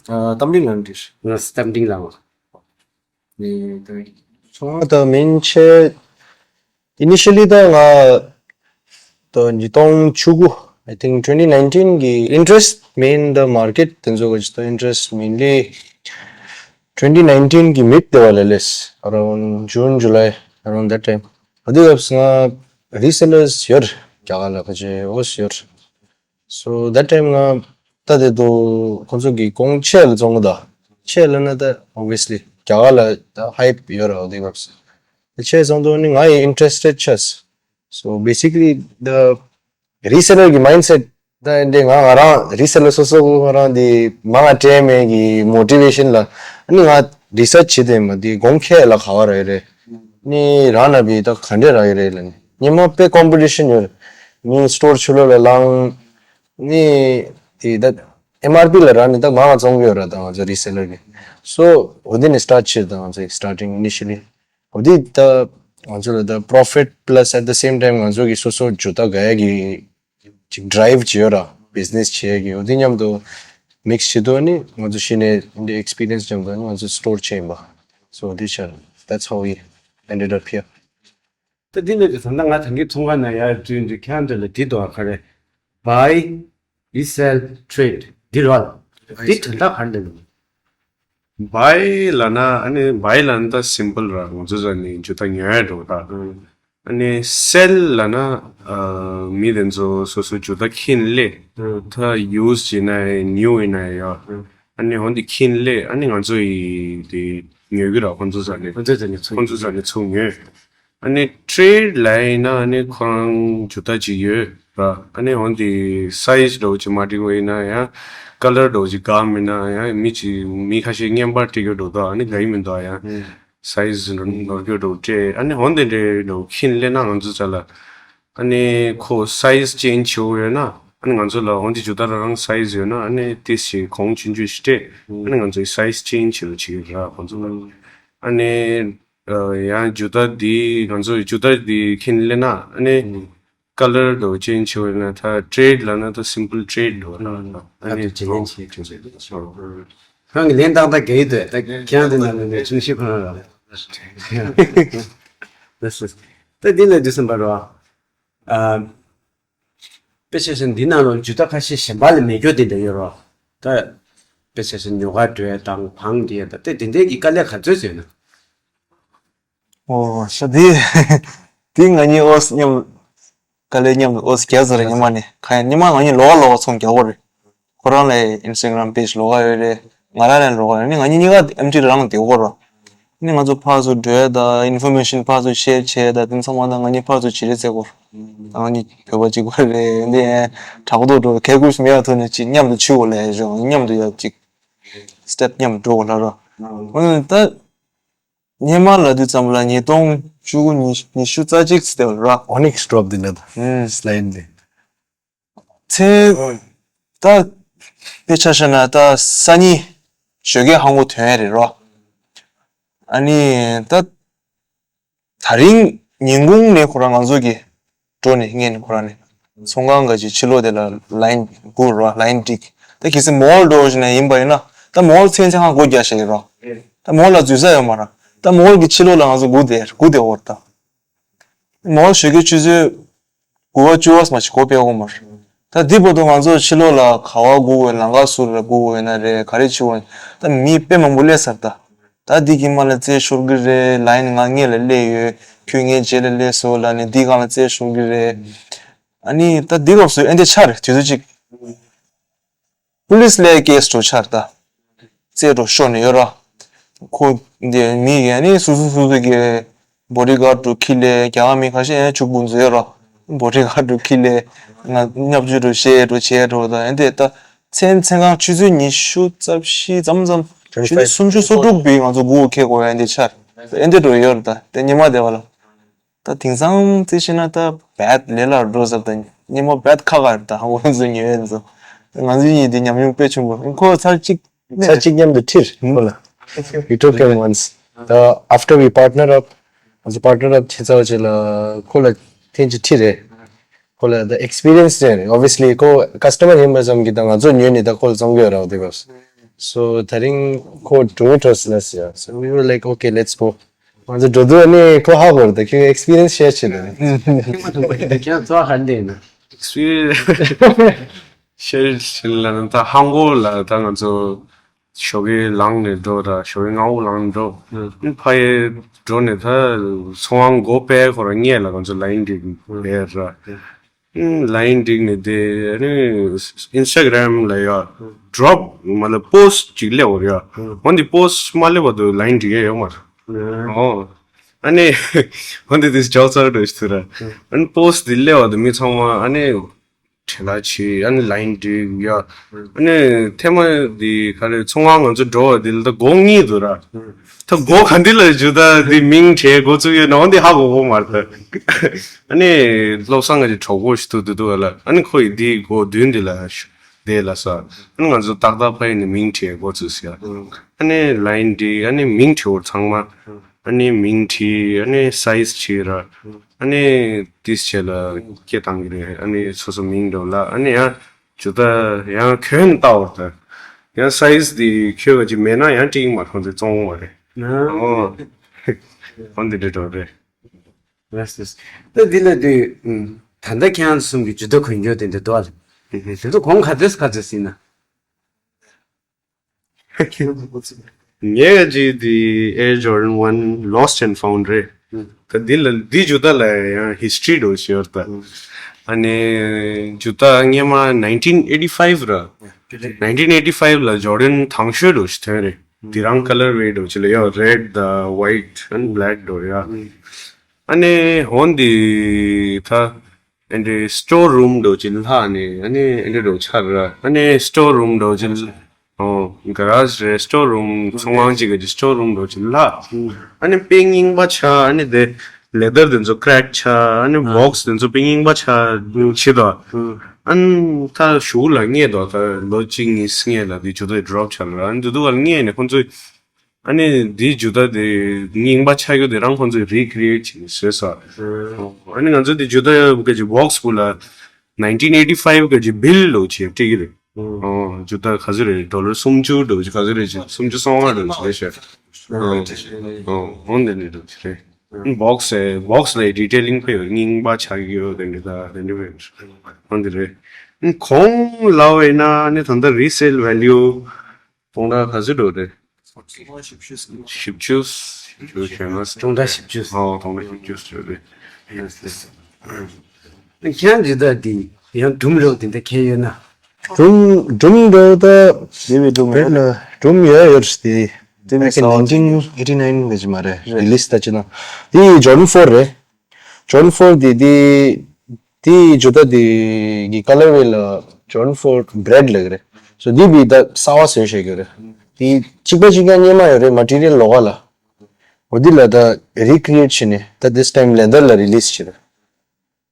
ཨ། རྟ་མགྲིན་ལགས་འདིར། ང་རྟ་མགྲིན་ལགས། ནི་ད་ཚོང་ད་མིན་ཆེ། Initially ད་ང་ད་ཉིས་སྟོང་བཅུ་དགུ, I think twenty nineteen གི interest མིན་ད་market དེ་ཚོ་གི་ད་interest mainly twenty nineteen གི mid དེ་བ་ལས་ལས་around June, July, around that time. ཨ་དེ་སྐབས་ང་resellers ཡོད། རྒྱ་གར་ལ་ཁ་ཆེ་ཨོས་ཡོད། So that time ང་ད་དེ་དུ་ཁོང་ཚོ་གི་གོང་ཆེ་ལ་བཙོང་གི་ད། ཆེ་ལ་ན་ད་obviously རྒྱ་གར་ལ་ད་hype ཡོད་ར་དེ་སྐབས་སུ། ཆེ་བཙོང་དུ་ནི་ང་ཡི་interested ཆགས། So basically the reseller གི་mindset ད་འདི་ང་ང་རང་reseller སོ་སོ་ང་རང་འདི་མང་ང་སྤྲད་མེད་གི་motivation ལ་ནི་ང་research བྱེད་དེ་མ་འདི་གོང་ཁེ་ལ་ག་བ་ར་ཡོད་རེད། ནི་རང་ན་བི་ད་ག་འདྲས་རག་གི་རེད་ལ་ནི་ཉི་མ་དཔེ་competition ཡོད། ནི་store ཆུ་ལོ་ལ་ལང་། ནི་དེ་ད་M R P ལ་རག་ནི་ད་མང་ང་བཙོང་གི་ཡོད་ར་ད་ང་ཚོ་reseller གི། So འོ་དེ་ནི་start བྱེད་ད་ང་ཚོ་starting initially འོ་དེ་ད་ང་ཚོ་ལ་ད་profit plus at the same time ང་ཚོ་གི་སོ་སོ་ཇུ་ད་ག་ཡ་གི་ཅིག་drive བྱེད་ཡོད་ར། Business བྱེད་ཀྱི་འོ་དེ་མཉམ་དུ་mix བྱེད་དུ་ནི་ང་ཚོ་ཤི་ནས་འདི་experience བྱུང་དུ་ནི་ང་ཚོ་store བྱེད་ཡིན་པ། So འོ་དེ་ཆ། That's how we ended up here. ད་འདི་ནས་ཀྱི་ད་ལྟ་ང་ད་གིན་ཚོང་ཁང་ནང་ཡར་འཛུལ་འདི་ཁྱང་འདི་ལ་འདི་དོ་ག་རེ། Buy, resell, trade འདི་རོ། འདི་དོན་དག་ག་རེ་འདི། Buy ལ་ན་ཨ་ནི་buy ལ་ན་ད་simple ར་ང་ཚོ་ཟ་ནི་ཇུ་ད་ཉོ་ཡ་འགྲོ་ད། ཨ་ནི་sell ལ་ན་ཨ་མི་དེ་ཚོ་སོ་སོ་ཇུ་ད་ཁྱིན་ལེ། ད་use བྱེད་ན་new ཡིན་ན་ཡ། ཨ་ནི་འོན་ཏེ་ཁྱིན་ལེ་ཨ་ནི་ང་ཚོ་ཡི་དེ་ཉོ་གི་ར་ཁོང་ཚོ་ཟ་ནི་ཁོང་ཚོ་ཟ་ནི་ཚུགས་ཁོང་ཚོ་ཟ་ནི་ཚུགས་ཉོ། ཨ་ནི་trade ལ་ཡིན་ན་ཨ་ནི་ཁོ་རང་ཇུ་ད་ཅིག་ཡོད་ར། ཨ་ནི་འོན་ཏེ་size འདྲ་བོ་ཅིག་མ་འགྲིག་པ་ཡིན་ན་ཡང་color འདྲ་བོ་ཅིག་དགའ་མིན་ན་ཡང་མི་ཅིག་མི་ཁ་ཤས་བརྙན་པར་སྤྲད་རྒྱུ་འདྲ་བོ་དང་ཨ་ནི་དགའ་ཡི་མི་འདུག་ཡང་size ནོར་རྒྱུ་འདྲ་བོ་སྤྲད། ཨ་ནི་འོན་ཏེ་འདྲ་འདྲ་བོ་ཁྱིན་ལེ་ན་ང་ཚོ་ཚ་ལ་ཨ་ནི་ཁོ་size change བྱེད་དགོས་ཡོད་ན་ཨ་ནི་ང་ཚོ་ལ་འོན་ཏེ་ཇུ་ད་རང་size ཡོད་ན་ཨ་ནི་ཏིས་ཞིག་གོང་ཆུང་ཆུང་ཞིག་སྤྲད། ཨ་ནི་ང་ཚོའི་size change བྱེད་རོགས་བྱེད་ཀྱི་ར་ཁོང་ཚོ་ལ། ཨ་ནི། ཡང་ཇུ་ད་འདི་ང་ཚོ་ཇུ་ད་འདི་ཁྱིན་ལེ་ན་ཨ་ནི་color འདྲ་བོ་change བྱེད་ན་ད་trade ལ་ན་ད་simple trade འདྲ་བོ་ན་ཨ་ནི་ཇེ་ལེན་བྱེད་ཀྱི་རེད། ཁྱེད་རང་གི་ལན་བཏང་ད་དགའ་ཡི་འདུག་ད་ཁྱེད་རང་འདི་ནང་ནས་ནས་ཆུང་ཤོས་ཁོ་རང་ར། ད་འདི་ལ་འདི་སེམས་པ་རོ། དཔེ་ཆ་ཞིག་འདི་ནང་ལ་ཇུ་ད་ཁ་ཤས་གཞན་པ་ལ་མེད་རྒྱུ་དེ་འདྲ་ཡོད་རོ། ད་དཔེ་ཆ་ཞིག་ཉོ་ག་འགྲོ་ཡ་དང་བང་འདི་ཡ་ད་དེ་དེ་འདྲའི་གི་དཀའ་ལས་ག་ཚོད་ཡོད་ན། ཨོ་ཤ་དེ་དེ་ང་གཉིས་ཨོ་སི་མཉམ་དཀའ་ལས་མཉམ་དུ་ཨོ་སི་རྒྱ་ཟེར་ཉི་མ་ནི་ཁ་ཡ་ཉི་མ་ང་གཉིས་ལོག་ལོག་ཚོང་རྒྱག་གོ་རེད། ཁོ་རང་ལ་Instagram page ལོག་ག་ཡོད་རེད། ང་རང་ལ་ལོག་ག་ཡོད་ནི་ང་གཉིས་གཉིས་ཀ་ཨེམ་ཊི་རང་ལ་བསྡད་གོ་ར། ནི་ང་ཚོ་ཕར་ཚུར་འགྲོ་ཡ་ད་information ཕར་ཚུར་share བྱས་ད་དེ་ཚང་མ་ད་ང་གཉིས་ཕར་ཚུར་བྱེད་རེས་བྱེད་གོ་ར། ང་གཉིས་བོད་པ་གཅིག་པ་རེད་འདི་ཡང་དྲག་པོ་འགྲོ་གལ་ཁུར་མེད་ཡ་ཐོག་ནས་ཅིག་མཉམ་དུ་ཆུ་བོ་ལ་ཡ་རེད་མཉམ་དུ་ཡ་ཅིག་step མཉམ་དུ་འགྲོ་གོ་ལ་ར། འོ་ད། སྔོན་མ་ལ་དུས་ཙམ་ལ་ཉིས་སྟོང་བཅུ་དགུ་ཉི་ཉི་ཤུ་རྩ་གཅིག་ཙམ་དེ་བ་ར། Onyx drop དེ་འདྲ་དང་། ཨུམ། slide དེ། ཚེ་ད་དཔེ་ཆ་བཞག་ན་ད་སང་ཉིན་ཞོགས་ཀས་ཧང་གོ་ཐོན་ཡ་རེད་རོ། ཨ་ནི་ད་དེ་རིང་ཉིན་གུང་ནས་ཁོ་རང་ང་ཚོ་གི་འགྲོ་ནས་ངས་ནི་ཁོ་རང་ནས་ཚོང་ཁང་ག་ཅིག་ཕྱི་ལོགས་དེ་ལ་line སྒུག་རོགས། line སྒྲིག་ད་གལ་སྲིད་mall འགྲོ་བཞིན་ན་ཡིན་པ་ཡིན་ན་ད་mall ཚན་ཚན་ཁང་སྒོ་རྒྱག་བཞག་གི་རོགས། ད་mall ལ་འཛུལ་ས་ཡོད་མ་རེད། ད་mall གི་ཕྱི་ལོགས་ལ་ང་ཚོ་སྒུག་བསྡད་སྒུག་བསྡད་འོར་ད། mall ཞོགས་ཀའི་ཆུ་ཚོད་དགུ་པ་བཅུ་པ་མ་ཞིག་སྒོ་ཕྱེ་གོ་མ་རེད། ད་འདི་བར་དུ་ང་ཚོ་ཕྱི་ལོགས་ལ་ག་བ་སྒུག་དགོས་ལང་ཀ་ཟུར་ལ་སྒུག་དགོས་ན་རེད་ག་རེ་བྱེད་དགོས་ད་མི་དཔེ་མང་པོ་སླེབས་ཚར་ད། ད་འདི་གི་མ་ལ་རྩེད་ཤོར་གི་རེད། line ང་སྔས་ལ་སླེབས་ཡོད། ཁྱོད་ངའི་རྗེས་ལ་སླེབས་སོང་ལབ་ནས་འདི་སྒང་ལ་རྩེད་ཤོར་གི་རེད། ཨ་ནི་ད་འདི་སྐབས་སུ་ཨེ་འདྲ་ཆགས་རེད་དུས་ཚོད་ཅིག police ལ་case འགྲོ་ཆགས་རེད་ད། རྩེད་འགྲོ་ཤོར་ནས་ཡོད་ར། ཁོ་འདི་མི་ཡིན་ནི་སུ་སུ་སུ་སུ་གི་bodyguard འགྲོ་ཁྱི་ལས་རྒྱ་གར་མི་ཁ་ཤས་ཡང་ཕྱུག་པོ་མཛོད་ར། bodyguard འགྲོ་ཁྱི་ལས་ང་བརྙས་བཅོས་འགྲོ་བཤད་འགྲོ་བྱས་འགྲོ་ད་ཨེ་འདྲ་ད། མཚན་མཚན་གང་ཆུ་ཚོད་ཉི་ཤུ་རྩ་བཞི་ཙམ་ཙམ། ཆུ་ཚོད་སུམ་ཅུ་སོ་དྲུག་པའི་ང་ཚོ་སྒུག་ཁེ་གོ་ཡ་འདི་ཆར། ཨེ་འདི་འགྲོ་ཡོད་རེད་ད་དེ་ཉི་མ་དེ་བ་ལ། ད་དེང་སང་རྩིས་བྱས་ན་ད་bad ལས་སླ་འགྲོ་ཟེར་ད་ཉི་མ་bad ཁག་ཁག་རེད་ད་ཧང་གོ་ཚོ་ཉོ་ཡ་ཚོ། ང་ཚོ་གཉིས་དེ་ཉམས་མྱོང་དཔེ་ཆུང་པོ་ཁོ་ཚར་གཅིག་ཚར་གཅིག་མཉམ་དུ་ཁྲིད་ཁོ་ལ། We took him once. The after we partner up, ང་ཚོ་partner up བྱས་ཚར་བ་བྱས་ལ་ཁོ་ལ་ཐེངས་གཅིག་ཁྲིད་རེད། ཁོ་ལ་ད་ཨེགས་པི་རི་ཡན་སི་ཅན་རེད། ཨོབ་བི་ཡ་སི་ལི་ཁོ་ཀ་སི་ཊ་མར་ཡིན་པ་ཙམ་གྱིས་ད་ང་ཚོ་ཉོས་ནས་ད་ཁོ་ལ་བཙོང་གི་ཡོད་རེད་དེ་གོ། སོ་དེ་རིང་ཁོ་དྲུང་འཕྲོད་ལ་ཟེར། So we were like, okay, let's go. ང་ཚོ་འགྲོ་དུས་ཨ་ནི་ཁོ་ཧ་གོ་རེད། ད་ཁྱོད་ཨེགས་པི་རི་ཡན་སི་ཤེར་བྱེད་ལ་རེད། ཁྱེད་མ་ཐུག་པ་ཡིན་ད་ཁྱེད་ཚོ་ཧ་འདྲེ་ཡིན་ན། ཨེགས་པི་རི་ཡན་སི་ཤེར་བྱེད་ལ་ད་ཧང་གོ་ལ་ད་ང་ཚོ་ཞོགས་ཀའི་ལངས་ནས་འགྲོ་ར། ཞོགས་ཀའི་སྔ་པོ་ལངས་འགྲོ། ཨ་ཕ་ཡི་འགྲོ་ནས་ད་ཚོང་ཁང་སྒོ་ཕྱེ་ཁོ་རང་སྔོན་ལ་ང་ཚོ་ལ་ཡིན་འགྲིག་ཡོད་ར། ཨ་ལ་ཡིན་འགྲིག་ནས་དེ་ཨ་ནི་ཨིན་སི་ཊ་གྷི་རམ་ལ་ཡ་ཌོབ་མ་ལ་པོ་སི་ཊི་ཅིག་སླེབས་པ་རེད་ཡ། འོ་འདི་པོ་སི་ཊི་མ་སླེབས་བར་དུ་ལ་ཡིན་འགྲིག་ཡ་ཡོད་མ་རེད། ཨོ། ཨ་ནི་འོ་འདི་དེ་ཇོག་ཚར་འགྲོ་ཞིག་ཐུ་ར། ཨ་ནི་པོ་སི་ཊི་འདི་སླེབས་བར་དུ་མི་ཚང་མ་ཨ་ནི་བྲེལ་བ་ཆེ། ཨ་ནི་ལ་ཡིན་འགྲིག་ཡ། ཨ་ནི་ཐེངས་མ་འདི་ག་རེ་ཚོང་ཁང་ང་ཚོ་འགྲོ་བ་འདི་ལ་ད་སྒོ་གཉིས་འདུག་ར། ད་སྒོ་ག་འདི་ལ་འཇུ་ད་འདི་མིང་བྲིས་འགོ་བཙུགས་ཡོད་ན་འོ་འདི་ཧ་གོ་གོ་མ་རེད་ད། ཨ་ནི་བློ་བཟང་ང་ཅིག་གྲོགས་པོ་ཞིག་ཐུག་འདུག་འདུག་ག་ལ། ཨ་ནི་ཁོ་ཡི་འདི་སྒོ་མདུན་འདི་ལ་བསྡད་ལ་ས། ཨ་ནི་ང་ཚོ་ཏག་ཏག་ཕ་ཡི་ནས་མིང་བྲིས་འགོ་བཙུགས་ཡ། ཨ་ནི་ལ་ཡིན་འགྲིག་ཨ་ནི་མིང་བྲིས་འོར་ཚང་མ། ཨ་ནི་མིང་བྲིས། ཨ་ནི་སའི་ཛི་བྲིས་ར། ཨ་ནི་ཏིས་བྱས་ལ་སྐད་བཏང་གི་རེད། ཨ་ནི་སོ་སོ་མིང་འགྲོ་ལ། ཨ་ནི་ཡང་ཇུ་ད་ཡང་གྱོན་ལྟ་བར་ད་ཡང་སའི་ཛི་དེ་ཁྱོད་ག་ཅིག་མེད་ན་ཡང་སྤྲིང་མ་ཁོང་ཚོས་བཙོང་བ་རེད། ཨོ། ཨོ་འདི་འདྲ་འགྲོ་རེད། ལགས་སོ། ད་འདི་ལ་དུས་ད་ལྟ་ཁྱེད་རང་གསུམ་གྱི་ཇུ་ད་གོན་རྒྱུ་དེ་འདྲ་འདུག་ཨ། དེ་ཚོ་གོང་ག་ཚོད་ག་ཚོད་ཟིན་ན། ངས་ཅིག་དེ་Air Jordan One Lost and Found རེད། ད་འདི་ལ་འདི་ཇུ་ད་ལ་ཡང་ཧི་སི་ཊོ་རི་འགྲོ་ཞིག་ཡོད་ད། ཨ་ནི་ཇུ་ད་སྔོན་མ་nineteen eighty five ར། nineteen eighty five ལ་ཇོར་ཌན་དང་ཤོས་འགྲོ་ཞིག་ཐོན་རེད། དེ་རང་ཀ་ལར་ཝེ་འགྲོ་ཅིག་ལ་ཡོད། རེཌ་དང་ཝའིཊ་ཨན་བྷི་ལེག་འགྲོ་ཡ། ཨ་ནི་འོ་འདི་ད། ཨ་ནི་སི་ཊོར་རུམ་འགྲོ་ཅིག་ལྷག་ནས་ཨ་ནི་ཨ་ནི་འགྲོ་ཆར་ར། ཨ་ནི་སི་ཊོར་རུམ་འགྲོ་ཅིག་ཨོ་ག་ར་རེ་སི་ཊོར་རུམ་ཚོང་ཁང་ཅིག་གི་སི་ཊོར་རུམ་འགྲོ་ཅིག་ལྷག་ཨ་ནི་དཔེ་རྙིང་པ་ཆགས། ཨ་ནི་དེ་ལེ་དར་དེ་ཚོ་ཀྲེག་ཆགས། ཨ་ནི་བོག་སི་དེ་ཚོ་དཔེ་རྙིང་པ་ཆགས་ཆེ་དོ། ཨ་ནི་ད་གཞུག་ལ་རྙེད་དོ། ད་ལོ་གཅིག་གཉིས་སྔོན་ལ་དེ་ཇུ་ད་དེ་ཌོབ་ཆགས་ལ། ཨ་ནི་དེ་དུས་ལ་རྙེད་ནས་ཁོང་ཚོས། ཨ་ནི་འདི་ཇུ་ད་དེ་རྙིང་པ་ཆགས་རྒྱུ་དེ་རང་ཁོང་ཚོས་རི་ཀི་རི་ཨེཊ་བྱས་ནས་བཟོས་ས། ཨ་ནི་ང་ཚོ་འདི་ཇུ་ད་ག་ཅིག་བོག་སི་བུ་ལ་nineteen eighty five ག་ཅིག་བིལ་ལོ་ཅིག་སྤྲད་ཀྱི་རེད། ཨོ་ཇུ་ད་ག་ཚོད་རེད། ཌོ་ལར་སུམ་ཅུ་འགྲོ་ཅིག་ག་ཚོད་རེད་ཅིག་སུམ་ཅུ་སོ་ལྔ་འགྲོ་ཅིག་རེད་ཤག་ཨོ་འདི་འདྲ་འགྲོ་ཅིག་རེད། བོག་སི་བོག་སི་ལ་ཌི་ཊེ་ལིང་ཕེ་ཡོད། རྙིང་པ་ཆགས་ཀྱི་ཡོད། དེ་འདྲ་ད་དེ་འདྲ་བས་འོ་འདི་རེད། གོང་ལ་བས་ན་ནི་ད་ལྟ་རི་སེལ་ཝེ་ལིའུ་སྟོང་ཕྲག་ག་ཚོད་འགྲོ་རེད། བཞི་བཅུ། བཞི་བཅུ་ཞེ་ལྔ། སྟོང་ཕྲག་བཞི་བཅུ། ཨོ་སྟོང་ཕྲག་བཞི་བཅུ་ཞེ་རེད། ཁྱེད་རང་འདི་ད་འདི་ཡང་སྒྲུང་རོགས་དེ་འདྲ་ཁྱེད་ཡོད་ན། སྒྲུང་སྒྲུང་འདྲ་ད། དེ་བའི་སྒྲུང་བེད་ལ་སྒྲུང་ཡོད་ཡོད་རེད་དེ། དེ་བའི་ས་བ་nineteen eighty nine ག་ཅིག་མ་རེད། རི་ལི་སི་ད་ཅི་ན། དེ་ཇོར་ཌན་ཕོར་རེད། ཇོར་ཌན་ཕོར་དེ་དེ། དེ་ཇུ་ད་དེ་གི་ཀ་ལར་ཝེ་ལ་ཇོར་ཌན་ཕོར་བྷི་རེཌ་ལབ་ཀྱི་རེད། སོ་དེ་བི་ད་གསར་བ་བཟོས་བཞག་གི་རེད། དེ་གཅིག་པ་གཅིག་རྐྱང་སྔོན་མ་ཡོད་རེད། མ་ཊི་རི་ཡལ་ལོགས་ཀ་ལ། འོ་དེ་ལ་ད་རི་ཀི་རི་ཨེཊ་བྱས་ནས་ད་this time leather ལ་རི་ལི་སི་བྱས་རེད།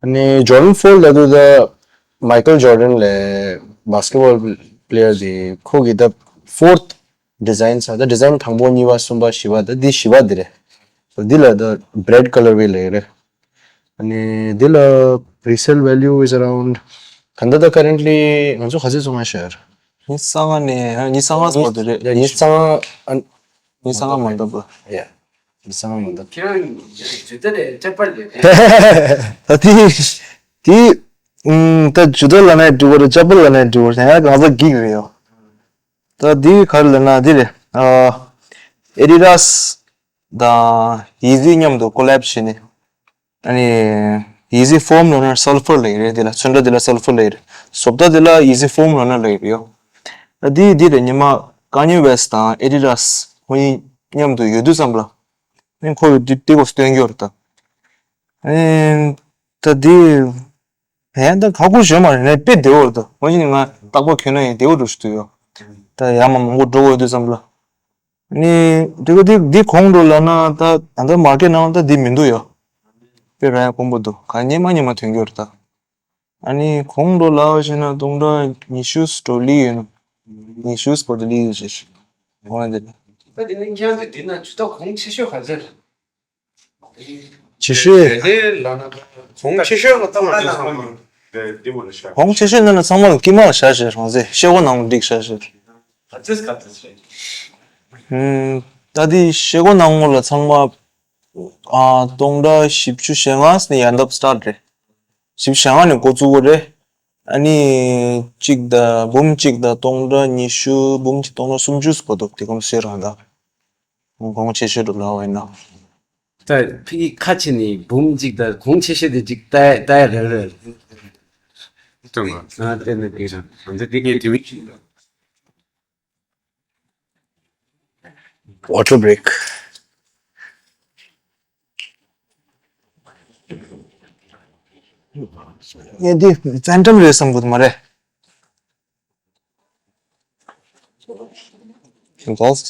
ཨ་ནི་ཇོར་ཌན་ཕོར་ལབ་དུས་ད་མའི་ཀལ་ཇོར་ཌན་ལབ་བྷ་སི་ཀེ་ཊི་བྷོལ་པི་ལེ་ཡར་དེ་ཁོ་གི་ད་ཕོར་ཐི་ཌི་ཛའིན་ས། ད་ཌི་ཛའིན་དང་པོ་གཉིས་པ་གསུམ་པ་བཞི་པ་ད་འདི་བཞི་པ་འདི་རེད། སོ་འདི་ལ་ད་བྷི་རེཌ་ཀ་ལར་ཝེ་ལབ་ཀྱི་རེད། ཨ་ནི་འདི་ལ་resale value is around ད་ལྟ་ད་currently ང་ཚོ་ག་ཚོད་བཙོང་ཡ་ཤར། ཉི་ཤུ་རྩ་ལྔ་ནས་ཨ་ཉི་ཤུ་རྩ་ལྔ་བར་དུ་རེད། ཡ་ཉི་ཤུ་རྩ་ལྔ་ཨ། ཉི་ཤུ་རྩ་ལྔ་མ་འདུག་པ། ཡ། ཉི་ཤུ་རྩ་ལྔ་མ་འདུག་ཁྱེད་རང་ཇུ་ད་ལས་ཅག་པར་ལས། ད་དེ་དེ་ཨུམ་ད་ཇུ་ད་ལབ་ན་འགྲིག་གི་རེད། ཅག་པར་ལབ་ན་འགྲིག་གི་རེད། ཡང་གང་ཟག་གིག་རེད་ཡོ། ད་དེ་ག་རེ་ལབ་ན་དེ་རེད། ཨ་ཨེ་ཌི་ཌཱ་སི་དང་ཡི་ཛི་མཉམ་དུ་ཀོ་ལེབ་བྱས་ནས། ཨ་ནི་ཡི་ཛི་ཕོམ་ལབ་ན་སལ་ཕར་ལབ་ཀྱི་རེད། དེ་ལ་ཚོན་ཁྲ་དེ་ལ་སལ་ཕར་ལབ་ཀྱི་རེད། བཟོ་ལྟ་དེ་ལ་ཡི་ཛི་ཕོམ་ལབ་ན་ལབ་ཀྱི་རེད་ཡོ། ད་དེ་དེ་རེད། ཉི་མ་ཀ་ཉེ་ཝེ་སི་དང་ཨེ་ཌི་ཌཱ་སི་ཁོ་གཉིས་མཉམ་དུ་ཡོད་དུས་ཙམ་ལ། ཨ་ནི་ཁོ་ཡི་དེ་དེ་སྐོར་སྟོན་རྒྱུ་རེད་ད། ཨ་ནི་ད་དེ་ཡང་ད་ཁག་པོ་ཞིག་མ་རེད། ནས་དཔེ་བདེ་བོ་རེད་ད། ཁོ་གཉིས་ང་རྟག་པར་གྱོན་ན་ཡང་བདེ་བོ་འདྲ་ཞིག་འདུག་ཡོ། ད་ཡར་མར་མང་པོ་འགྲོ་དགོས་དུས་ཙམ་ལ། ནི་དེ་ག་དེ་དེ་གོང་འགྲོ་ལབ་ན་ད་ད་ལྟ་མར་ཀེཊ་ནང་ད་དེ་མི་འདུག་ཡོ། དཔེ་རང་ཡང་དཀོན་པོ་འདུག་ག་སྔོན་མ་སྔོན་མ་ཐོན་རྒྱུ་རེད་ད། ཨ་ནི་གོང་འགྲོ་ལབ་བྱས་ན་སྟོང་ཕྲག་ཉི་ཤུ་ཙམ་ལི་ཡོད་ན། ཉི་ཤུ་ཙམ་ལི་ཡོད་ཅེས་གོང་ལ་འདི་ལ། ད་དེ་ནི་ཁྱེད་ཚོས་བྲིས་ན་ཇུ་ད་གོང་ཆེ་ཤོས་ག་ཚོད་རེད། ཆེ་ཤོས། དེ་ལས་ལབ་ན་གོང་ཆེ་ཤོས་ལ་བཏང་བ་དེ་སོང་ཡོད། གོང་ཆེ་ཤོས་ནང་ལ་ཚང་མ་ལ་དཀྱིལ་མ་ལ་བཞག་བཞག་རང་ཚེ་ཤེལ་སྒོ་ནང་ལ་འགྲིག་བཞག་བཞག་ད་དེ་ཤེལ་སྒོ་ནང་ལ་ཚང་མ་ཨ་སྟོང་ཕྲག་བཞི་བཅུ་ཞེ་ལྔ་ནས་ཡར་འདབ་སི་ཊར་ཊི་རེད། བཞི་བཅུ་ཞེ་ལྔ་ནས་འགོ་བཙུགས་པ་རེད། ཨ་ནི་གཅིག་དང་འབུམ་གཅིག་དང་སྟོང་ཕྲག་ཉི་ཤུ་འབུམ་གཅིག་སྟོང་ཕྲག་སུམ་ཅུ་བར་དུ་དེ་གོམས་སྲོལ་རང་དང་། གོང་ཆེ་ཤོས་སྒྲུབ་ལ་བ་ཡིན་ན། ད་ཕ་གི་ཁ་ཕྱེ་ནས་འབུམ་གཅིག་དང་གོང་ཆེ་ཤོས་དེ་གཅིག་ལྟ་ལྟ་ཡ་རེད་རེད། སྟོན་ག་ཨ་དེ་ནི་དེ་རང་ང་ཚོ་དེ་ངས་དེ་མིན་གཅིག Water break. ངས་འདི་བཙན་ཏམ་རེད་བསམ་གི་འདུག་མ་རེད། Involved.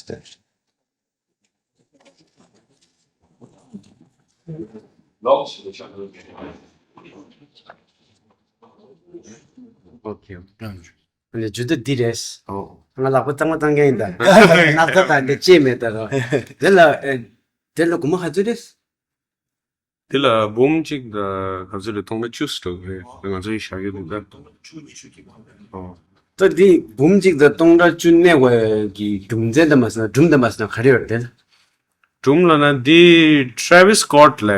Okay. ཨ་ནི་ཇུ་ཏ་འདི་རེད། ཨོ། ང་ལག་པ་གཙང་མ་གཙང་རྐྱང་ཡིན་ད། སྣག་ཚ་དང་འདི་ཅེས་མེད་ད་རོ། དེ་ལ་ཨེ། དེ་ལ་སྒོར་མོ་ག་ཚོད་རེད། དེ་ལ་འབུམ་གཅིག་དང་ག་ཚོད་རེད་སྟོང་ཕྲག་བཅུ་ཙམ་རེད་ང་ཚོ་ཡི་བཞག་གི་འདུག་ད། ཨོ། ད་འདི་འབུམ་གཅིག་དང་སྟོང་ཕྲག་བཅུ་གནས་དགོས་ཀྱི་རྒྱུ་མཚན་དང་མ་སོང་ན་སྒྲུང་དང་མ་སོང་ན་ག་རེ་ཡོད་རེད་དེ། སྒྲུང་ལ་ན་འདི་Travis Scott་ལ་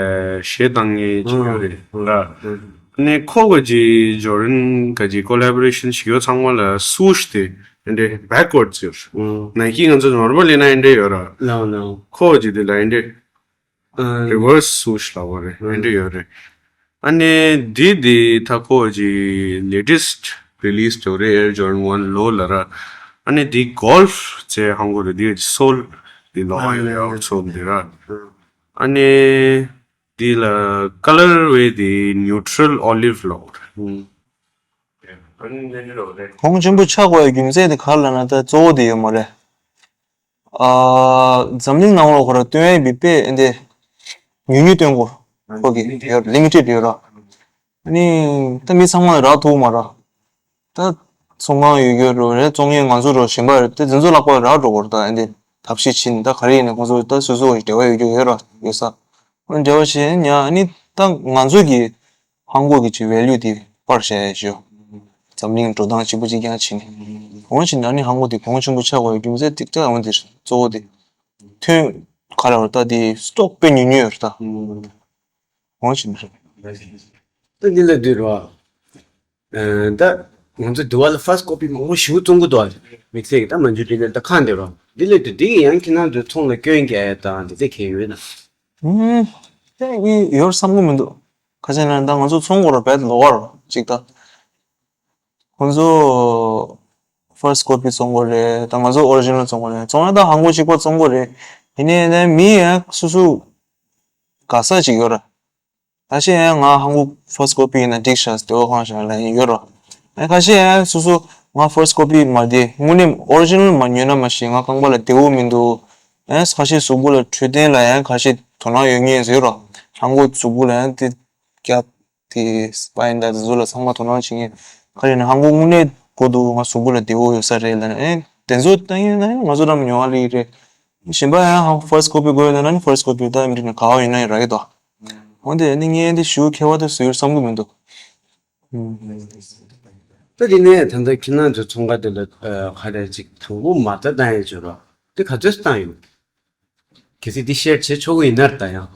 གཞས་བཏང་མཁན་ཅིག་ཡོད་རེད་ལ། ཨ་ནི་ཁོ་ག་ཅིག་Jordan་ག་ཅིག་collaboration་ཞིག་ཡོད་ཚང་མ་ལ་swoosh་དེ་ཨེ་འདྲེ་backwards་ཡོད། Nike་ང་ཚོ་normal་ཡིན་ན་ཨེ་འདྲེ་ཡོད་ར། ཁོ་ག་ཅིག་དེ་ལ་ཨེ་འདྲེ་reverse swoosh་ལབ་པ་རེད་ཨེ་འདྲེ་ཡོད་རེད། ཨ་ནི་འདི་འདི་ད་ཁོ་ག་ཅིག་latest release་དེ་རེད་Air Jordan One Low་ལ་ར། ཨ་ནི་འདི་golf་ཚེ་ཧང་གོ་རེད་འདི་sole་འདི་ལོ་ཧ་ཡོད་ཡོད་sole་འདི་ར། ཨ་ནི། འདི་ལ་colorway་འདི་neutral olive་ལོ། གོང་ཆེན་པོ་ཆགས་དགོས་རྒྱུ་མཚན་དེ་ག་རེ་ལབ་ན་ད་གཙོ་བོ་དེ་ཡོད་མ་རེད། ཨ། འཛམ་གླིང་ནང་ལོགས་ཁོ་ར་སྟོན་ཡས་པའི་དཔེ་འདི་ཉུང་ཉུང་སྟོན་དགོས་ཁོ་གི་ཡོད་limited་ཡོད་ར། ཨ་ནི་ད་མི་ཚང་མ་ལ་རག་ཐུབ་མ་ར། ད་ཚོང་ཁང་ཡོད་རྒྱུ་རོ་རེད་བཙོང་མཁན་ང་ཚོ་རོ་གཞན་པ་རེད་དེ་དེ་ཚོ་ལག་པ་རག་འགྲོ་གོ་ར་ད་ཨ་འདི་ཐབས་ཤེས་བྱིན་ད་ག་རེ་ཡིན་ན་ཁོང་ཚོ་ད་སོ་སོ་གི་འབྲེལ་བ་ཡོད་རྒྱུ་ཡོད་ར་ཡོད་ས། ཨ་འབྲེལ་བ་བྱས་ཉ་ཨ་ནི་ད་ང་ཚོ་གི་ཧང་གོ་གི་ཅིག་value་དེ་སྤར་བྱས་ཞུ། འཛམ་གླིང་འགྲོ་སྟངས་གཅིག་པ་གཅིག་རྐྱང་བྱིན། འོན་ཅིག་ན་ནི་ཧང་གོ་དེ་གོང་ཆེན་པོ་ཆགས་པ་ཡོད་རྒྱུ་མཚན་ཏིག་ཏག་འོན་དེ་གཙོ་བོ་དེ་ཐོན་ག་རེ་བ་ད་དེ་stock་དཔེ་ཉུང་ཉུང་ཡོད་རེད་ད། འོང་ཞིག་མ་རེད། ད་འདི་ལ་འདུས་རོ། ད་ང་ཚོ་འདི་བ་ལ་first copy་མང་པོ་ཞིག་བཙོང་གི་འདུག་དམིགས་བསལ་གྱི་ད་མ་འཇུ་འདི་ལ་ད་ཁང་འདི་རོ། འདི་ལ་འདི་འདི་ཡང་ཁྱེད་རང་ཚོའི་ཚོང་ལ་སྐྱོན་རྒྱག་ཡ་དང་འདི་ཚེ་གས་ཡོད་ན། ཨུམ། དེ་ཡིན་ཡོད་བསམ་གི་མི་འདུག་ཁ་ཆེ་ན་ད་ང་ཚོ་ཚོང་སྐོར་ར་བེད་ལོག་ར་ཅིག་ད། ཁོང་ཚོ་first copy་བཙོང་གི་རེད་ད་ང་ཚོ་original་བཙོང་གི་རེད་བཙོང་ན་ད་ཧང་གོ་གཅིག་པ་བཙོང་གི་རེད། ཡིན་ནའི་ནས་མི་ཡང་སུ་སུ་དགའ་ས་ཅིག་ཡོད་ར། ད་ཤེས་ཡང་ང་ཧང་གོ་first copy་ཡིན་ན་འགྲིག་ཤག་ཟེར་དེ་བ་ཁང་ཤག་ལ་ཡིན་ཡོད་ར། ཨ་ཁ་ཤས་ཡང་སུ་སུ་ང་first copy་མ་དེ་དངོས་གནས་original་མ་ཉོས་ན་མ་ཤེས་ང་རྐང་པ་ལ་བདེ་བོ་མི་འདུག་ཨ་ཁ་ཤས་གཟུགས་པོ་ལ་འཕྲོད་བསྟེན་ལ་ཡང་ཁ་ཤས་དོ་སྣང་ཡོད་ངེས་ཟེར་ར། ཧང་གོ་གཟུགས་པོ་ལ་ཡང་དེ་སྐྱབས། དེ་སྤ་ཡིན་ད་དེ་ཚོ་ལ་ཚང་མ་དོ་སྣང་བྱེད་མཁན་ག་རེ་ཡིན་ན་ཧང་གོ་དངོས་གནས་གོ་འདུག་ང་གཟུགས་པོ་ལ་བདེ་བོ་ཡོད་ས་རེད་ལབ་ན་ཨེ་དེ་ཚོ་ལྟ་ཡིན་ན་ང་ཚོ་རང་ཉོ་བ་ལི་རེད། གཞན་པ་ཡང་ཧང་first copy་དགོས་ཡོད་ན་ནི་first copy་ད་མི་འགྲིག་ན་ག་བ་ཡིན་ན་ཡང་རག་གི་འདུག་འོན་ཏེ་ཨ་ནི་ངས་འདི་ཞུ་མཁས་པ་དེ་སུ་ཡོད་བསམ་གི་མི་འདུག་ད་དེ་ནས་ད་ལྟ་ཁྱེད་རང་ཚོ་ཚོང་ཁང་དེ་ལ་ག་རེ་ཅིག་དང་པོ་མ་རྩ་བཏང་ཡས་བྱོས་རོགས་དེ་ག་ཚོད་བཏང་ཡོད། གལ་སྲིད་འདི་ཤེར་བྱེད་ཆོག་གི་ཡིན་ན་ད་ཡང་།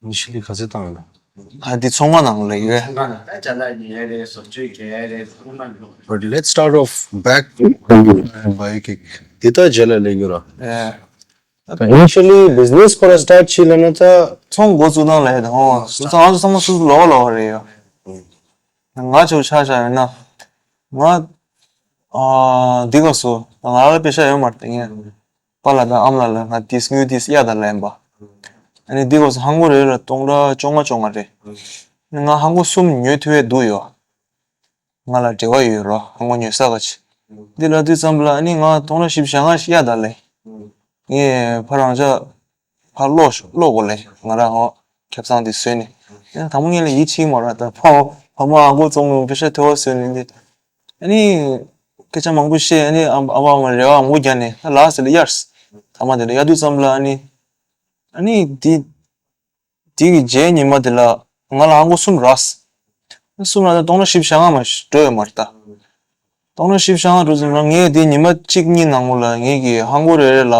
ནི་ཤི་ལི་ག་ཚོད་བཏང་ཡོད། ཨ་འདི་ཚོང་ཁང་ནང་ལ་ཡོད། But let's start off back by འདི་ད་རྗེས་ལ་ལས་ཡོད་ར། Initially business་ཁོ་ར་start་བྱེད་ལ་ན་ད་ཚོང་འགོ་བཙུགས་སྟངས་ལ་ཡོད་ད་ཧོ་ང་ཚོ་ཚང་མ་སུ་ལོག་ལོག་རེད་ཡོད། ང་ཆོ་ཆ་བཞག་ཡོད་ན་ང་འདི་ག་སོ་ང་ལ་པེ་ཤ་ཡོད་མ་རེད་ངས། པཱ་ལགས་དང་ཨ་མ་ལགས་ལ་ང་ཏིས་དངུལ་ཏིས་གཡར་དང་ལེན་པ། ཨ་ནི་འདི་གོ་ཧང་གོ་རེ་ལ་སྟོང་ཕྲག་བཅོ་ལྔ་བཅོ་ལྔ་རེད། ང་ཧང་གོ་གསུམ་ཉོས་ཐུབ་ཡས་འདུག་ཡོད། ང་ལ་འབྲེལ་བ་ཡོད་རོ་ཧང་གོ་ཉོས་ས་ག་ཅི། འདི་ལ་དུས་ཙམ་ལ་ཨ་ནི་ང་སྟོང་ཕྲག་བཞི་བཅུ་ཞེ་ལྔ་ཞིག་གཡར་དང་ལེན། ངས་ཕ་རང་ཅག་ཕ་ལོག་ཤོག་ལོག་གོ་ལེན་ང་རང་ཧོ་ཁེབས་ཚང་འདི་བཟོས་ནས། ཡང་དང་པོ་ངས་ལ་ཡིད་ཆེས་མ་ར་ད་ཕ་ཕ་མ་ཧང་གོ་བཙོང་ངོ་པེ་ཤ་ཐོ་བ་བཟོས་ནས་འདི། ཨ་ནི། སྐད་ཆ་མང་པོ་བཤད་ཨ་ནི་ཨ་ཨ་བ་མ་རེ་བ་མང་པོ་རྒྱག་ནས་ད་ལགས་ཟེར་ལ་གཡར། ཐ་མ་དེ་ལ་གཡར་དུས་ཙམ་ལ་ཨ་ནི། ཨ་ནི་དེ། དེ་གི་རྗེས་ཉི་མ་དེ་ལ་ང་ལ་ཧང་གོ་གསུམ་རག་གསུམ་ལ་ད་སྟོང་ཕྲག་བཞི་བཅུ་ཞེ་ལྔ་མ་གཏོགས་འགྲོ་ཡོད་མ་རེད་ད། སྟོང་ཕྲག་བཞི་བཅུ་ཞེ་ལྔ་འགྲོ་ཙམ་ལ་ངས་དེ་ཉི་མ་གཅིག་གཉིས་ནང་ལོགས་ལ་ངས་ཀྱི་ཧང་གོ་རེ་རེ་ལ་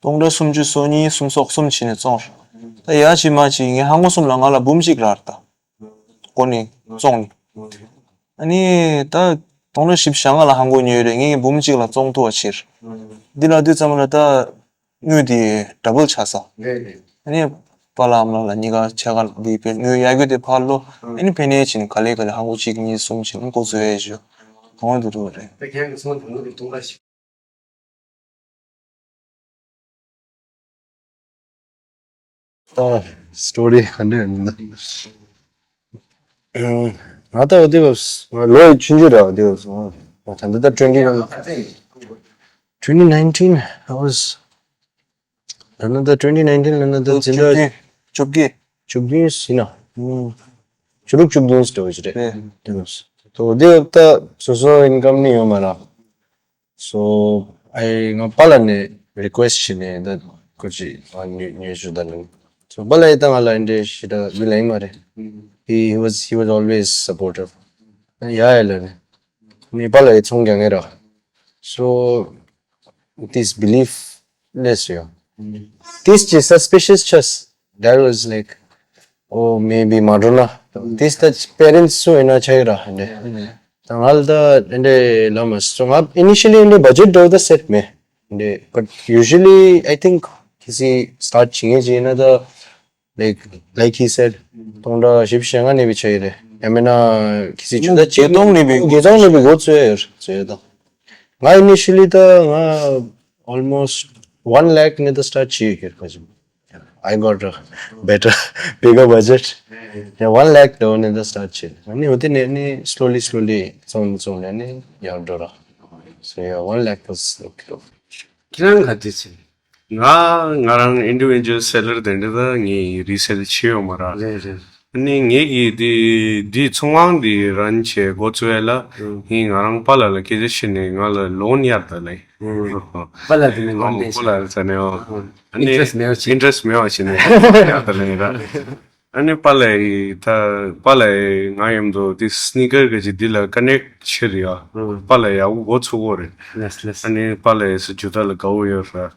སྟོང་ཕྲག་སུམ་ཅུ་སོ་གཉིས་སུམ་ཅུ་སོ་གསུམ་བྱས་ནས་བཙོངས་རེད། ད་ཡ་བྱས་མ་བྱས་ངས་ཧང་གོ་གསུམ་ལ་ང་ལ་འབུམ་གཅིག་རག་རེད་ད། གོ་ནས་བཙོངས་ནས། ཨ་ནི་ད་སྟོང་ཕྲག་བཞི་བཅུ་ཞེ་ལྔ་ལ་ཧང་གོ་ཉོས་རེད། ངས་འབུམ་གཅིག་ལ་བཙོང་ཐུབ་པ་བྱས་རེད། འདི་ལ་དུས་ཙམ་ལ་ད་དངུལ་དེ་ཌ་བལ་ཆགས་སོང་། ཨ་ནི་པཱ་ལགས་ཨ་མ་ལགས་ལ་གཉིས་ཀ་ཕྱེད་ཀ་འདི་དཔེ་དངུལ་གཡར་རྒྱུ་དེ་ཕར་ལོག་ཨ་ནི་ཕན་ནེ་བྱས་ནས་ག་ལེ་ག་ལེ་ཧང་གོ་གཅིག་གཉིས་གསུམ་བྱས་ནས་འགོ་བཙུགས་ཡས་ཞུ། གང་འདུག་འདུག་རེད། ད་ཁྱེད་ཀྱི་ཚོང་དང་པོ་དེ་སྟོང་ཕྲག་བཞི། ད་སི་ཊོ་རི་ག་འདྲ་ཡིན་ན། ང་ད་འོ་དེ་བས་ལོ་ཆུང་ཆུང་ར་འོ་དེ་བས་ང་ད་འདི་ད་twenty twenty nineteen I was ལབ་ན་ད་twenty nineteen ལབ་ན་ད་འཛིན་གྲྭ་བཅུ་བདུན། བཅུ་བདུན་ཡིན་ན། བཅུ་དྲུག་བཅུ་བདུན་ཟེར་བ་ཞིག་རེད། དེ་ནས་འོ་དེ་བས་ད་སོ་སོ་ཨིན་ཀམ་ནི་ཡོད་མ་ར། So I ང་པཱ་ལགས་ནས་རི་ཀུ་ཨེ་སི་ཊི་བྱས་ནས་ད་ཁོ་ཅིག་ང་ཉོ་ཉོ་ཞུ་ད་ལན། So པཱ་ལགས་ཡིས་ད་ང་ལ་འདི་འདྲ་ཞེ་དྲག་མི་ལ་ཡིན་མ་རེད། He he was he was always supportive. ཡ་ཡ་ལ་ནི་ནི་པཱ་ལགས་ཡིས་ཚོང་རྒྱག་ངེས་ར། So this belief less ཡོད། This ཅིག་suspicious ཆགས། That was like, oh, maybe མ་འགྲོ་ན། This ད་པེ་རེན་ཊི་སུ་ཡིན་ན་ཆགས་ཡོད་ར་འདི། ད་ང་ལ་ད་འདི་འདྲ་ལབ་མ་སོང་། ང་initially འདི་budget འདྲ་བོ་ད་set མེད། འདི་but usually I think ཁྱེད་ཀྱིས་start བྱེད་མཁན་ཅིག་ཡིན་ན་ད། Like like he said སྟོང་ཕྲག་བཞི་བཅུ་ཞེ་ལྔ་ནས་བྱས་ཡོད་རེད། ཡང་མིན་ན་ཁྱེད་ཀྱིས་ཇི་ལྟར་བརྒྱད་སྟོང་ནས་བྱས་བརྒྱད་སྟོང་ནས་འགོ་བཙུགས་ཡོད་བཙུགས་ཡོད་ད། ང་initially ད་ང་almost one lakh ནས་ད་start བྱས་ཡོད་ཁྱེད་ཀྱིས། I got a better, bigger budget. Yeah, one lakh འདྲ་བོ་ནས་ད་start བྱས། ཨ་ནི་འོ་དེ་ནས་ནི་slowly slowly བཙོང་བཙོང་ནས་ནི་ཡར་འགྲོ་ར། So yeah, one lakh was okay. ཁྱེད་རང་ག་དུས་ཕྱིན། ང་ང་རང་individual seller དེ་འདྲ་ད་ངས་resell བྱས་ཡོད་མ་རེད། རེད་རེད། ཨ་ནི་ངས་ཀྱིས་དེ་དེ་ཚོང་ཁང་དེ་run བྱེད་འགོ་བཙུགས་ཡས་ལ་ངས་ང་རང་པཱ་ལགས་ལ་སྐད་ཆ་བཤད་ནས་ང་ལ་loan གཡར་ད་ལེ། པཱ་ལགས་དེ་ནས་ང་ལས་པཱ་ལགས་ཟེར་ནས་ཨོ། ཨ་ནི་interest མེད་པ་བྱས། Interest མེད་པ་བྱས་ནས་གཡར་ད་ལེ་ར། ཨ་ནི་པཱ་ལགས་ད་པཱ་ལགས་ང་མཉམ་དུ་དེ་sneaker ག་ཅིག་འདི་ལ་connect བྱེད་རེད་ཡ། པཱ་ལགས་ཡག་པོ་འགོ་ཚུགས་ཀྱི་རེད། ལགས་ལགས། ཨ་ནི་པཱ་ལགས་སུ་ཇུ་ད་ལ་དགའ་བོ་ཡོད་ར།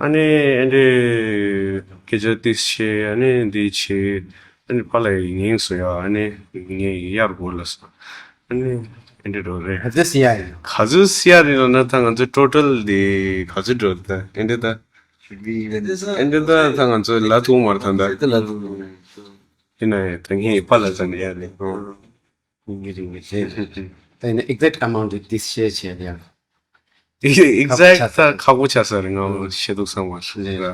ཨ་ནི་ཨ་འདྲས་སྐད་ཆ་ཏིས་བཤད། ཨ་ནི་འདི་བྱེད། ཨ་ནི་པཱ་ལགས་ཡིན་སོ་ཡ། ཨ་ནི་ངས་གཡར་དགོས་ལ་སོ། ཨ་ནི་ཨ་འདྲས་འགྲོ་རེད། ག་ཚོད་ཟེར་ཡ་ཡིན། ག་ཚོད་ཟེར་ཡ་རེད་ལ་ན་ད་ང་ཚོ་total དེ་ག་ཚོད་འགྲོ་ད་ཨ་འདྲས་ད། ཨ་འདྲས་ད་ད་ང་ཚོ་ལ་ཐུག་མར་ད་ད། ཡིན་ན་ཡང་ད་ངས་པཱ་ལགས་ད་ནི་ཡ་ནི། ཡིན་གྱི་རེད་ངས་བྱས། ད་ཡིན་ན་exact amount དེ་ཏིས་བཤད་བྱས་ཡ། Exact ད་ཁག་པོ་ཆགས་ས་རེད། ང་བཤད་འདུག་བསམ་པ་རེད།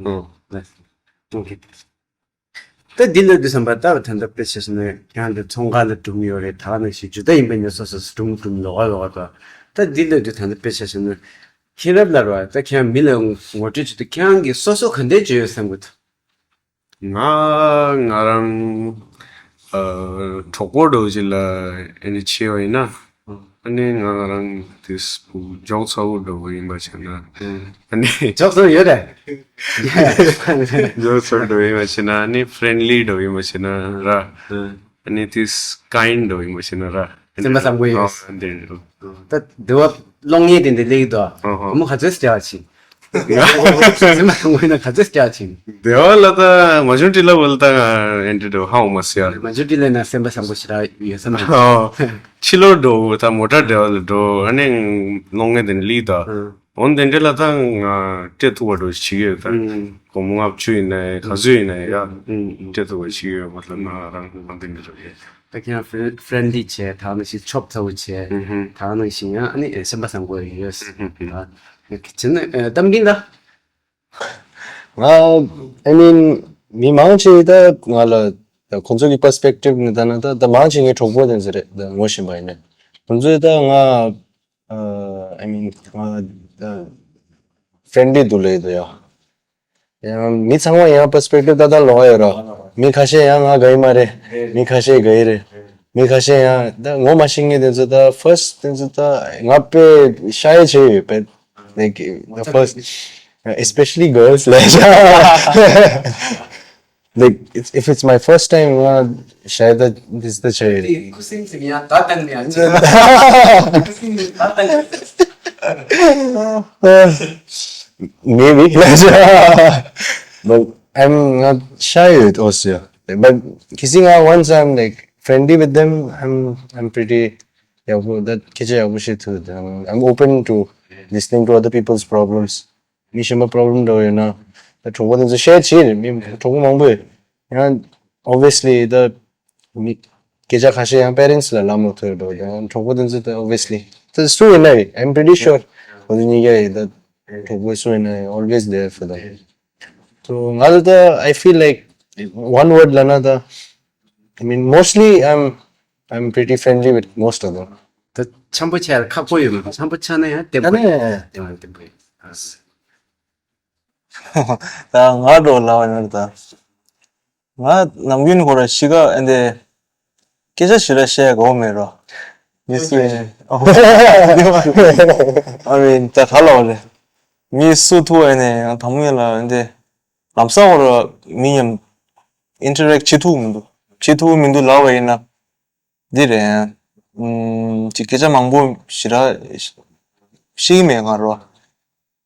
ལགས། ད་འདི་ལོས་དུས་བསམ་པ་ད་ད་ལྟ་དཔེ་ཆ་བཞག་ན་ཁྱེད་རང་འདི་ཚོང་ཁང་ལ་སྒྲུང་ཡོད་རེད། ད་ནང་བཞིན་ཇུ་ད་ཡིན་པའི་ཉོ་ས་སོ་སོ་སྒྲུང་སྒྲུང་ལོག་ག་ལོག་ག་ད་ད་འདི་ལོས་དུས་ད་ལྟ་དཔེ་ཆ་བཞག་ན་མཁྱེན་རབ་ལར་བ་ད་ཁྱེད་རང་མི་ལ་ངོ་སྤྲོད་བྱེད་དུས་ཁྱེད་རང་གིས་སོ་སོ་ག་འདྲས་བྱས་ཡོད་བསམ་གི་འདུག་ང་ང་རང་ཨ་གྲོགས་པོ་འདྲ་བོ་ཅིག་ལ་ཨ་ནི་ཆེ་བ་ཡིན་ན། ཨ་ནི་ང་ང་རང་དེ་སྤུ་འཇོག་ཚ་བོ་འདྲ་བོ་ཡིན་པ་བྱས་ན། ཨ་ནི་འཇོག་ཚ་བོ་ཡོད་རེད། འཇོག་ཚ་བོ་འདྲ་བོ་ཡིན་པ་བྱས་ན། ཨ་ནི་friendly འདྲ་བོ་ཡིན་པ་བྱས་ན་ར། ཨ་ནི་དེ་kind འདྲ་བོ་ཡིན་པ་བྱས་ན་ར། སེམས་པ་བཟང་པོ་ཡོད། ཨ་འདི་འདྲ་བོ། ད་དེ་བ་གློག་བརྙན་དེ་འདི་སླེབས་ཀྱི་འདུག་ཨ་ཧོ། སྒོར་མོ་ག་ཚོད་སྤྲད་པ་ཕྱིན། སེམས་པ་བཟང་པོ་ཡིན་ན་ག་ཚོད་སྤྲད་པ་ཕྱིན། དེ་བ་ལ་ད་མ་བྱུང་དྲི་ལ་བོ་ལ་ད་ང་ཨེ་འདྲ་འགྲོ་ཧ་འོ་མ་སི་ཡ། མ་བྱུང་དྲི་ལ་ན་སེམས་པ་བཟང་པོ་ཞེ་དྲག་ཡོད་ས་མ་རེད། ཨོ། ཕྱི་ལོགས་འགྲོ་ད་མོ་ཊ་འདྲ་བ་ལ་འགྲོ། ཨ་ནི་གློག་བརྙན་དེ་འདྲ་སླེབས་ད། ཨང་། འོན་ཏེ་འདྲ་ལ་ད་ང་སྤྲད་ཐུབ་པ་འགྲོ་བྱེད་ཀྱི་ཡོད་ད། ཨང་། སྒོར་མོ་ལྔ་བཅུ་ཡིན་ན་ག་ཚོད་ཡིན་ན་ཡ། ཨང་ཨང་། སྤྲད་ཐུབ་པ་བྱེད་ཀྱི་ཡོད་མ་ལ་ང་རང་ཨང་དེ་འདྲ་རེད། ད་ཁྱེད་རང་friendly བྱས། ད་ནང་བཞིན་ཆོབ་ཚ་བོ་བྱས། ཨུ་ཧུམ། ད་ནང་བཞིན་ཡང་ཨ་ནི་སེམས་པ་བཟང་པོ་ཡོད། ཨུ་ཧུམ་ཧུམ། ད་ཁྱེད་ནི་གཏམ་རྒྱུད་ལ། ང་I mean མི་མང་ཆེ་ད་ང་ལ་ད་ཁོང་ཚོ་གི་perspective ནས་ལྟ་ན་ད་ད་མང་ཆེ་ངའི་གྲོགས་པོ་དེ་ཚོ་རེད། ད་ངོ་ཤེས་པ་ཡིན་ན་ཁོང་ཚོས་ད་ང་I mean ང་ད་friendly འདུག་ལབ་ཡོད་ཡ། ཡང་མི་ཚང་མ་ཡང་perspective ད་ད་ལོག་ཡོད་ར། མི་ཁ་ཤས་ཡང་ང་དགའ་ཡི་མ་རེད། མི་ཁ་ཤས་དགའ་ཡི་རེད། མི་ཁ་ཤས་ཡང་ད་ངོ་མ་ཤེས་མཁན་དེ་ཚོ་ད་first དེ་ཚོ་ད་ང་དཔེ་shy བྱས་ཡོད་དཔེ། Like the first, especially girls ལ་ཡ། Like, if, if it's my first time, uh, ཤ་ཡོད་ད་འདི་ད་ཤ་ཡོད། དེ་ཁུ་སིམ་སིམ་ཡང་ད་བཏང་ནས་ཡང་ཅི། ཁུ་སིམ་སིམ་ད་བཏང་ནས། Maybe. But I'm not shy with also. But kissing out once I'm like friendly with them, I'm I'm pretty, yeah, that ཁྱེད་ཅག་ཡག་པོ་ཤེས་ཐུབ། I'm, I'm open to listening to other people's problems. མི་གཞན་པ་problem འདྲ་བོ་ཡོད་ན། ད་གྲོགས་པོ་དེ་ཚོ་share བྱེད་རེད། མི་གྲོགས་པོ་མང་པོ་ཡོད། ཡང་obviously the མི་སྐད་ཆ་ཁ་ཤས་ཡང་parents ལ་ལམ་ལ་ཐོས་འགྲོ། ཡང་གྲོགས་པོ་དེ་ཚོ་ད་obviously ད་སུ་ཡིན་ན་རེད། I'm pretty sure ཁོ་ཚོ་གཉིས་ཀ་ཡིན་ད། གྲོགས་པོ་སུ་ཡིན་ན་རེད། Always there for them. So ང་ཚོ་ད་I feel like one word ལབ་ན་ད། I mean, mostly I'm I'm pretty friendly with most of them. ད་འཆམ་པོ་ཆགས་ཡ་ཁག་པོ་ཡོད་མ་རེད། འཆམ་པོ་ཆགས་ན་ཡང་བརྟན་པོ་ཡིན། ཨ་ནི། བརྟན་པོ་བརྟན་པོ་ཡིན། ད་ང་འགྲོ་ལབ་པ་ཡིན་ན་ད། ང་ནམ་རྒྱུན་ཁོ་ར་གཤིས་ཀ་ཨེ་འདི། སྐད་ཆ་ཞེ་དྲག་བཤད་ཡ་དགའ་པོ་མེད་རོ། མི་སུ་ཡིན། I mean ད་ག་ལབ་པ་རེད། མི་སུ་ཐུག་པ་ཡིན་ན་ཡང་དང་པོ་ཡིན་ལ་ཨེ་འདི། ལམ་སང་ཁོ་ར་མི་མཉམ་interact བྱེད་ཐུབ་མི་འདུག་བྱེད་ཐུབ་མི་འདུག་ལབ་པ་ཡིན་ན། འདི་རེད། ཨུམ། ཅིག་སྐད་ཆ་མང་པོ་ཞེ་དྲག་བཤད་ཀྱི་མེད་ང་རོ།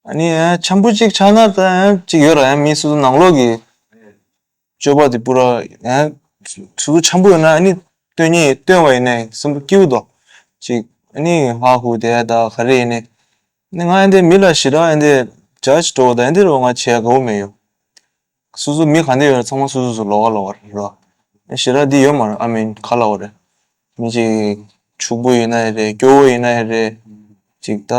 ཨ་ནི་ཨ་འཆམ་པོ་ཅིག་ཆགས་ན་ད་ཨ་ཅིག་ཡོད་ར། ཨ་མི་སོ་སོ་ནང་ལོགས་ཀྱི་སྤྱོད་པ་དེ་པུ་ར་ཨ་སོ་སོ་འཆམ་པོ་ཡོད་ན་ཨ་ནི་སྟོན་ཉེ་སྟོན་པ་ཡིན་ནའི་སེམས་པ་སྐྱིད་པོ་འདུག་ཅིག་ཨ་ནི་ཧ་ཧུ་དེ་ད་ག་རེ་ཡིན་ནའི། ཨ་ནི་ང་ཨ་འདི་མི་ལ་ཞེ་དྲག་ཨ་འདི་judge འགྲོ་ད་ཨ་འདི་རོ་ང་བྱེད་ཡ་དགའ་པོ་མེད་ཡོད། སོ་སོ་མི་ག་འདྲ་ཡོད་རེད། ཚང་མ་སོ་སོ་སོ་ལོགས་ཀ་ལོགས་ཀ་རེད་རོ། ཞེ་དྲག་འདི་ཡོད་མ་རེད། I mean ག་ལབ་དགོས་རེད། མི་གཅིག་ཕྱུག་པོ་ཡིན་ན་ཡང་རེད། སྐྱོ་བོ་ཡིན་ན་ཡང་རེད། ཅིག་ད་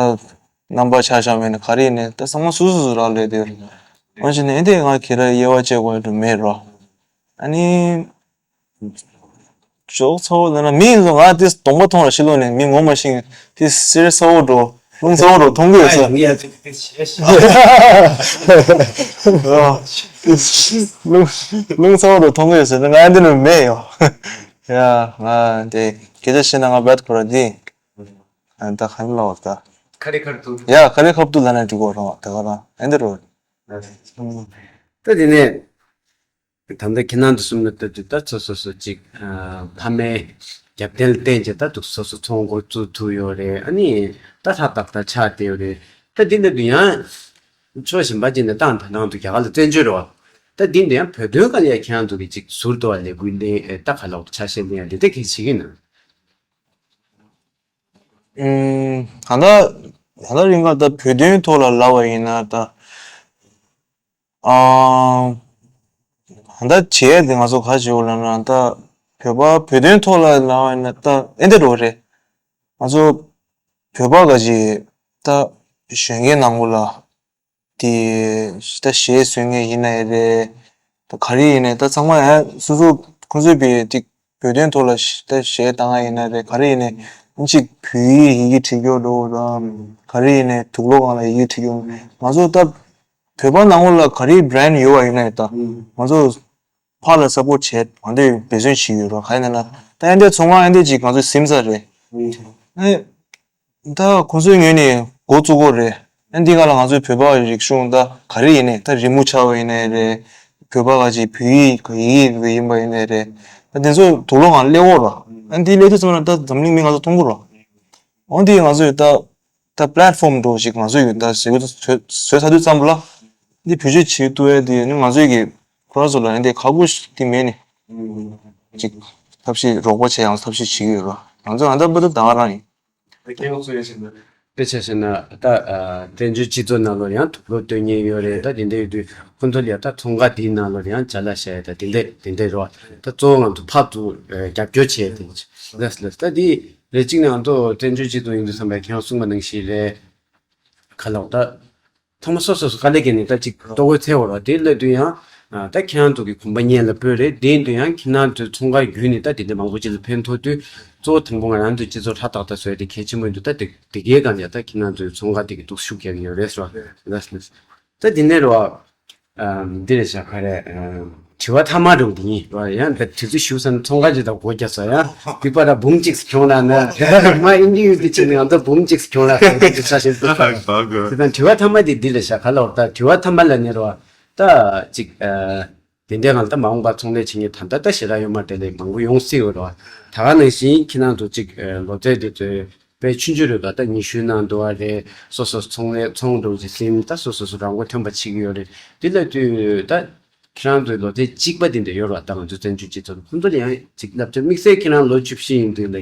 རྣམ་པ་ཆ་བཞག་མེད་ན་ག་རེ་ཡིན་ནའི་ད་ཚང་མ་སོ་སོ་སོ་རག་ལས་དེ་རེད། འོན་ཀྱང་ནི་ཨེ་འདི་ང་ཁྱེད་ར་དབྱེ་བ་བྱེད་དགོས་ཡ་འགྲོ་མེད་རོ། ཨ་ནི། ཅོག་ཚ་བོ་ལ་ན་མི་ཡིན་ཟོ་ང་དེ་གདོང་པ་མཐོང་ལ་ཕྱི་ལོགས་ནས་མི་ངོ་མ་ཤེས་དེ་སེར་ཚ་བོ་འགྲོ། རླུང་ཚ་བོ་འགྲོ་མཐོང་གི་ཡོད་ས། ཨ་ཡིན་ཡ་དེ་དེ་ཞེས་ཞེས། རླུང་རླུང་ཚ་བོ་འགྲོ་མཐོང་གི་ཡོད་ས་ང་འདི་ནས་མེད་ཡོ། ཡ་ང་དེ་སྐད་ཆ་བཤད་ན་ང་བད་ཁོ་ར་འདི། ཨ་ད་ག་རེ་ལབ་བ་ད། ཁ་རི་ཁར་དུ། ཡ་ཁ་རི་ཁབ་ཏུ་ལ་ན་འགྲིག་གོ་རང་ད་ག་རང་ཨེ་འདི་རོ། ད་དེ་ནས། ད་ལྟ་ཁྱེད་རང་ཚོ་གསུམ་ལ་ལྟ་དུས་ད་སོ་སོ་སོ་ཅིག་ཨ་ཕ་མའི་རྒྱབ་རྟེན་ལ་བརྟེན་བྱས་ད་འདུག་སོ་སོ་ཚོང་སྒོ་བཙུགས་ཐུབ་ཡོད་རེད། ཨ་ནི་ད་ལྷ་ཏག་ཏག་ཆགས་བསྡད་ཡོད་རེད། ད་འདི་འདྲ་དུ་ཡང་ཕྱོགས་གཞན་པ་ཅིག་ནས་ཏང་ད་ནང་དུ་རྒྱ་གར་ལ་བཙན་བྱོལ་རེད་བ། ད་འདི་འདྲ་ཡང་བོད་དོན་སྒང་ལ་ཡ་ཁྱེད་རང་ཚོ་གི་ཅིག་ཟུར་དུ་བ་ལས་འགུལ་ལས་ད་ག་ལོག་ཆ་ཤས་ལེན་ཡ་འདི་ད་གལ་ཆེ་གི་ན། ཨུམ། ད་ལྟ་ད་ལྟ་རིང་ག་ད་བོད་དོན་ཐོག་ལ་ལབ་པ་ཡིན་ན་ད། ཨ། ད་བྱས་ཏེ་ང་ཚོ་ག་བྱེད་འོ་ལབ་ན་ད་བོད་པ་བོད་དོན་ཐོག་ལ་ལབ་ན་ད་ཨེ་འདྲ་རོ་རེད། ང་ཚོ་བོད་པ་ག་ཅིག་ད་གཞོན་སྐྱེས་ནང་ལོགས་ལ་དེ་ད་གཞས་བཟོ་མཁན་ཡིན་ན་ཡང་རེད། ད་ག་རེ་ཡིན་ནའི་ད་ཚང་མ་ཡང་སོ་སོ་ཁོང་ཚོའི་བེ་ཏིག་བོད་དོན་ཐོག་ལ་ད་གཞས་བཏང་ཡ་ཡིན་ན་རེད། ག་རེ་ཡིན་ནའི་ཨ་ཅིག་བོད་ཡིག་ཡི་གེ་བྲིས་རྒྱུ་འགྲོ་དང་ག་རེ་ཡིན་ནའི་དུག་ལོག་སྒང་ལ་ཡི་གེ་བྲིས་རྒྱུ། ང་ཚོ་ད་བོད་པ་ནང་ལོགས་ལ་ག་རེ་brand ཡོད་པ་ཡིན་ན་ཡང་ད་ང་ཚོ་ཕར་ལ་support བྱས་ང་ཚོས་འབད་བརྩོན་བྱེད་ཀྱི་ཡོད་རེད། ག་ཡིན་ན་ད་ཨ་འདྲའི་ཚོང་ཁང་ཨ་འདྲ་ཅིག་ང་ཚོས་ཟིན་ས་རེད། ཨེ། ད་ཁོང་ཚོའི་ངོས་ནས་འགོ་བཙུགས་དགོས་རེད། ཨ་འདི་ག་ལ་ང་ཚོའི་བོད་པ་རིག་གཞུང་ད་ག་རེ་ཡིན་ནའི་ད་རི་མོ་འཆར་བ་ཡིན་ནའི་རེད། བོད་པ་ག་ཅིག་བོད་ཡིག་ག་ཡིག་ཡིན་པ་ཡིན་ནའི་རེད། ད་དེ་ཚོ་དུག་ལོག་སྒང་སླེབས་ཡོད་རེད། ཨ་འདི་སླེབས་དུས་ཙམ་ལ་ད་འཛམ་གླིང་མི་ང་ཚོ་མཐོང་གི་རེད། འོ་འདི་ང་ཚོས་ད་ད་platform འདྲ་ཞིག་ང་ཚོ་ཡོད་ད་ཟེར་གི་བཟོས་བཟོས་ཚར་དུས་ཙམ་པ་ལ་འདི་བེད་སྤྱོད་བྱེད་ཐུབ་ཡ་དེ་ནི་ང་ཚོའི་གི་ཁོ་རང་ཚོ་ལ་ཡང་འདི་ཁག་པོ་ཞིག་དེ་མེད་ནི། ཅིག་ཐབས་ཤེས་རོགས་པ་བྱེད་ཡང་ཐབས་ཤེས་བྱེད་ཀྱི་ཡོད་རེད། ང་ཚོ་ང་ད་པ་ད་ད་ག་རང་ཡིན། དཔེ་ཆ་བཞག་ན་ད་ཨ་བཙན་བྱོལ་སྤྱི་ཚོགས་ནང་ལོགས་ཡང་དུག་ལོག་སྟོན་མཁན་ཡོད་རེད། ད་དེ་འདྲ་ཡོད་དུས་ཁོང་ཚོ་ལ་ཡང་ད་ཚོང་ཁང་དེའི་ནང་ལོགས་ཡང་ཅ་ལག་བཤའ་ཡ་ད་དེ་འདྲ་དེ་འདྲ་རེད་བ། ད་གཙོ་བོ་ང་ཚོ་ཕར་ཚུར་རྒྱབ་སྐྱོར་བྱས་ཏེ་ལགས་ལགས་ད་དེ་རེད། གཅིག་ནས་ང་ཚོ་བཙན་བྱོལ་སྤྱི་ཚོགས་ཡིན་དུས་ཙམ་པ་ཁྱེད་རང་གསུངས་པ་ནང་བཞིན་རེད། ག་ལབ་ད། ཚང་མ་སོ་སོ་སོ་དཀའ་ལས་བརྒྱབ་ནས་ད་ཅིག་ལྟོ་གོས་འཚོལ་བ་རེད་བ། དེ་སླེབས་དུས་ཡང་ད་ཁྱེད་རང་ཚོ་གི་གོམ་པ་སྔོན་ལ་སྤོས་རེད། དེ་ཡིན་དུས་ཡང་ཁྱེད་རང་ཚོའི་ཚོང་ཁང་བརྒྱུད་ནས་ད་དེ་འདྲ་མང་པོ་ཅིག་ལ་ཕན་ཐོགས་དུས་གཙོ་བོ་དང་པོ་ང་རང་ཚོའི་སྤྱི་ཚོགས་ཧྲ་ཏག་ཏག་བཟོ་ཡ་དེ་གལ་ཆེན་པོ་ཡིན་འདུག་ད་དེ་དེ་གའི་སྒང་ནས་ད་ཁྱེད་རང་ཚོའི་ཚོང་ཁང་དེ་གི་འདུག་ཤུགས་རྒྱག་གི་ཡོད་རེད་ཟེར་བ་ལགས་ལགས། ད་དེ་ནས་རེད་བ། ཨ་འདི་རེད་བཞག་ག་རེ། ཨ་དྲི་བ་མཐའ་མ་རེད་འདི་ཡིན་རེད་བ། ཡང་ད་དུས་ཚོད་ཞུ་ས་ན་ཚོང་ཁང་ཅིག་དང་སྒོ་རྒྱག་ས་ཡང་སྡིག་པ་ར་འབུམ་གཅིག་གྱོང་ལ་ན་མ་ཨིན་ཇི་ཡུལ་དུ་ཕྱིན་ནས་ང་ཚོ་འབུམ་གཅིག་གྱོང་ལ་ས་ཡིན་དུ་ས་ཞིག་འདུག་དེ་དང་དྲི་བ་མཐའ་མ་དེ་འདི་རེད་བཞག་ག་ལ་བར་ད་དྲི་བ་མཐའ་མ་ལ་ནི་རེད་བ། ད་ཅིག་ཨ་ དེ་འདྲའི་ངང་ད་མ་འོངས་པར་ཚོང་ལས་བྱེད་མཁན་ད་ལྟ་ད་ཞེ་དྲག་ཡོད་མ་རེད་དེ་ལས་མང་པོ་ཡོང་སྲིད་ཡོད་རེད་བ། ད་ག་ནང་བཞིན་ཁྱེད་རང་ཚོ་གཅིག་ལོ་ཚད་དེ་ཚོས་དཔེ་ཆུང་ཆུང་རེད་པ། ད་ཉི་ཤུའི་ནང་འདུག་བ་རེད། སོ་སོ་ཚོང་ལས་ཚོང་འགྲོ་གི་ཟིན། ད་སོ་སོ་སོ་རང་མགོ་ཐོན་པ་བྱེད་ཀྱི་ཡོད་རེད། དེ་ལ་དུས་ད་ཁྱེད་རང་ཚོའི་ལོ་ཚད་གཅིག་པ་དེ་འདྲ་ཡོད་རེད་བ། ད་ང་ཚོ་བཙན་བྱོལ་སྤྱི་ཚོགས་ཁོང་ཚོ་ལ་ཡང་གཅིག་བསླབ་བྱ། དམིགས་བསལ་ཁྱེད་རང་ལོ་བཅུ་བཞི་ཡིན་དུས་ལ།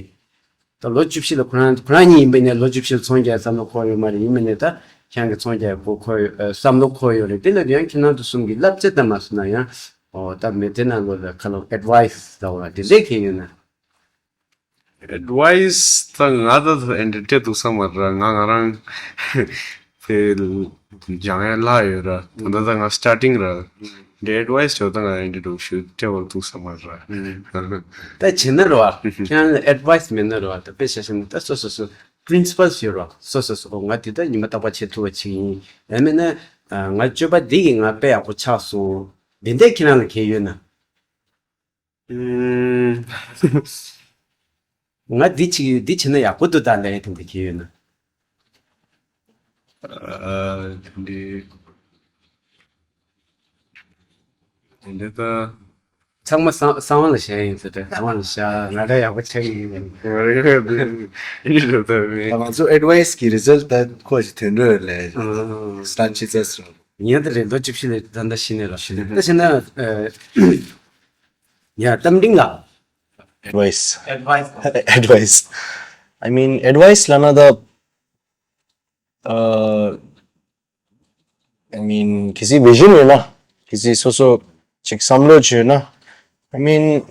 ད་ལོ་བཅུ་བཞི་ལ་ཁོ་རང་ཁོ་རང་ཉིད་ཡིན་པ་ཡིན་ན་ལོ་བཅུ་བཞི་ལ་ཚོང་རྒྱག་བསམ་བློ་འཁོར་ཡོད་མ་རེད། ཡིན་པ་ཡིན་ན་ད་ཁྱེད་རང་གི་ཚོང་རྒྱག་གོ་འཁོར་ཡོད་ཨ་བསམ་བློ་འཁོར་ཡོད་རེད། དེ་ལ་ཡང་ཁྱེད་རང་ཚོ་གསུམ་གྱིས་བསླབ་བྱ་ཙམ་མ་བཟོ་ན་ཡང་། ཨོ་ད་མི་དེ་ནང་ལོགས་ལ་ཁ་ལོ་ཨེཌ་ཝའི་སི་ལབ་པ་དེ་འདྲས་ཁྱེད་ཡོད་ན། ཨེཌ་ཝའི་སི་ད་ང་ད་ད་ཨེ་འདྲ་སྤྲད་འདུག་བསམ་མ་རེད། ང་ང་རང་དེ་སྦྱང་ཡ་ལ་ཡོད་ར། ད་ད་ད་ང་སི་ཊར་ཊིང་ར། འདི་ཨེཌ་ཝའི་སི་ཅོ་ད་ང་ཨེ་འདྲ་འདུག་ཞུ་སྤྲད་པ་འདུག་བསམ་མ་རེད། ད་བྱེད་ན་རེད་བ། ཁྱེད་རང་ལ་ཨེཌ་ཝའི་སི་མེད་ན་རེད་བ། ད་དཔེ་ཆ་བཞག་ན་ད་སོ་སོ་སོ་པི་རིན་སི་པལ་ཡོད་རེད་བ། སོ་སོ་སོ་ཨོ་ང་འདི་ད་ཉི་མ་རྟག་པར་བྱེད་ཐུབ་པ་ཅིག་ཡིན། ཡང་མིན་ན་ང་སྤྱོད་པ་འདི་གིས་ང་དཔེ་ཡག་པོ་ཆགས་སོང་། འདི་འདྲས་ཁྱེད་རང་ལ་གལ་ཡོད་ན། ང་འདི་བྱེད་ཀྱི་ཡོད། འདི་བྱེད་ན་ཡག་པོ་འདུག་ད་ལབ་ཡ་དེ་འདྲ་གལ་ཡོད་ན། ཨ། དེ་འདྲའི་དེ་འདྲའི་ད། ཚང་མ་གསང་གསང་བ་ལ་བཞག་ཡིན་ཟེར་ཏེ། གསང་བ་ལ་བཞག་ང་འདྲ་ཡག་པོ་ཆགས་ཀྱི་ཡིན། ང་རེ་ཁ་དེ་ཡིན་རེད་ད་མེད། ང་ཚོ་ཨེཌ་ཝའི་སི་གི་རི་ཛལ་ཊི་ད་ཁོ་ཞིག་ཐོན་འགྲོ་ཡོད་ལས། ཨང་། སི་ཊར་ཊི་ཅི་ཙེ་སི་རང་། ཡིན་ད་རེད། ལོ་བཅུ་བཞི་ལ་ད་ལྟ་ཤི་ནས་ར། ཤི་ནས་ད་ཤི་ན། ཡ་གཏམ་འདྲིང་ལ། Advice. Advice. Advice. I mean, advice ལབ་ན་ད། ཨ། I mean, གལ་སྲིད་བི་ཞན་ཡོད་ན། གལ་སྲིད་སོ་སོ་ཅིག་བསམ་བློ་ཅིག་ཡོད་ན། I mean,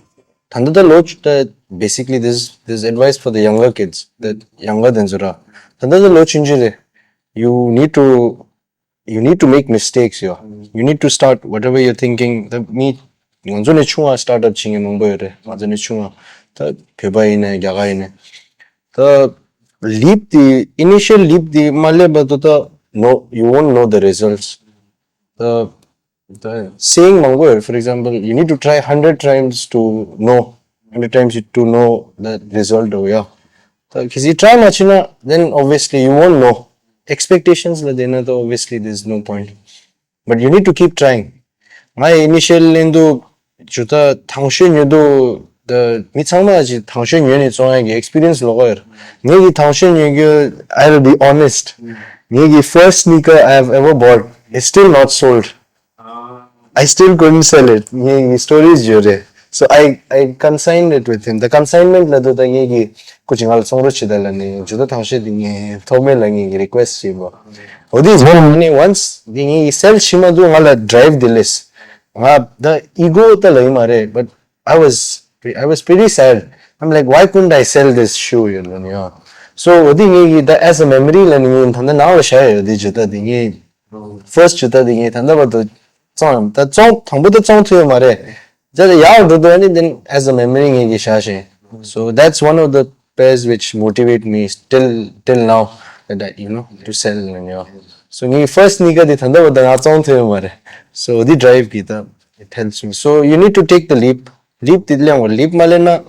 ད་ལྟ་ད་ལོ་ད་basically this this advice for the younger kids, the younger དེ་ཚོ་ར། ད་ལྟ་ད་ལོ་ཆུང་ཆུང་རེད། You need to you need to make mistakes, yo. You need to start whatever you're thinking. ད་མི་ང་ཚོ་ནས་ཆུང་བ་སི་ཊར་ཊི་ཨབ་བྱེད་མཁན་མང་པོ་ཡོད་རེད། ང་ཚོ་ནས་ཆུང་བ་ད་བོད་པ་ཡིན་ནའི་རྒྱ་གར་ཡིན་ནའི། ད་ལིབ་དེ་initial ལིབ་དེ་མ་སླེབས་བར་དུ་ད་no, you won't know the results. ད་ད་སེ་ཡིང་མང་པོ་ཡོད། For example, you need to try hundred times to know, hundred times to know the result over here. ད་གལ་སྲིད་ཊ་རའི་མ་བྱས་ན་then obviously you won't know. Expectations ལ་བསྡད་ན་ད་obviously there's no point. But you need to keep trying. ང་ཡི་initial ལེན་དུ་ཇུ་ཏ་དང་ཤོས་ཉོ་དུ་ད་མི་ཚང་མ་ཅིག་དང་ཤོས་ཉོས་ནས་བཙོང་ཡ་གི་experience ལོག་ཡོད། ངེད་ཀྱི་དང་ཤོས་ཉོ་རྒྱུ། I'll be honest. ངེད་ཀྱི་first sneaker I have ever bought is still not sold. I still couldn't sell it. ངེད་ཀྱི་སི་ཊོ་རི་ཡོད་རེད། So I I consigned it with him. The consignment ལ་དུ་ད་ངེད་ཀྱི་ཀུ་ཅི་ང་ལ་བཙོང་རོགས་བྱེད་ད་ལ་ནི་ཇུ་ཏ་དང་ཤོས་དེ་ངས་ཐོག་མེད་ལ་ངེད་ཀྱི་request བྱས་པ། འོ་དེ་ཡིན་ནི་once དེ་ངེད་ཀྱི་སེལ་བྱེད་མ་དུ་ང་ལ་drive དེ་ལས། ང་ད་ego ད་ལ་ཡིན་མ་རེད། But I was I was pretty sad. I'm like, why couldn't I sell this shoe? You know, yeah. So འོ་དེ་ངེད་ཀྱི་ད་as a memory ལ་ནི་ངས་ད་ནང་ལ་བཞག་ཡོད། དེ་ཇུ་ཏ་དེ་ངས་first ཇུ་ཏ་དེ་ངས་ད་ལྟ་བར་དུ་བཙོང་ཡང་ད་བཙོང་དང་པོ་ད་བཙོང་ཐུབ་ཡོད་མ་རེད། ད་ཡག་འགྲོ་འདུག་ཨ་ནི་then as a memory ངེད་ཀྱི་བཞག་བཞིན། So that's one of the pairs which motivate me till till now, that I, you know, to sell, you know. So ངའི་first sneaker དེ་ད་ལྟ་བར་དུ་ང་བཙོང་ཐུབ་ཡོད་མ་རེད། So འོ་དེ་drive གི་ད་it helps me. So you need to take the leap. Leap དེ་ལེན་དགོས། Leap མ་ལེན་ན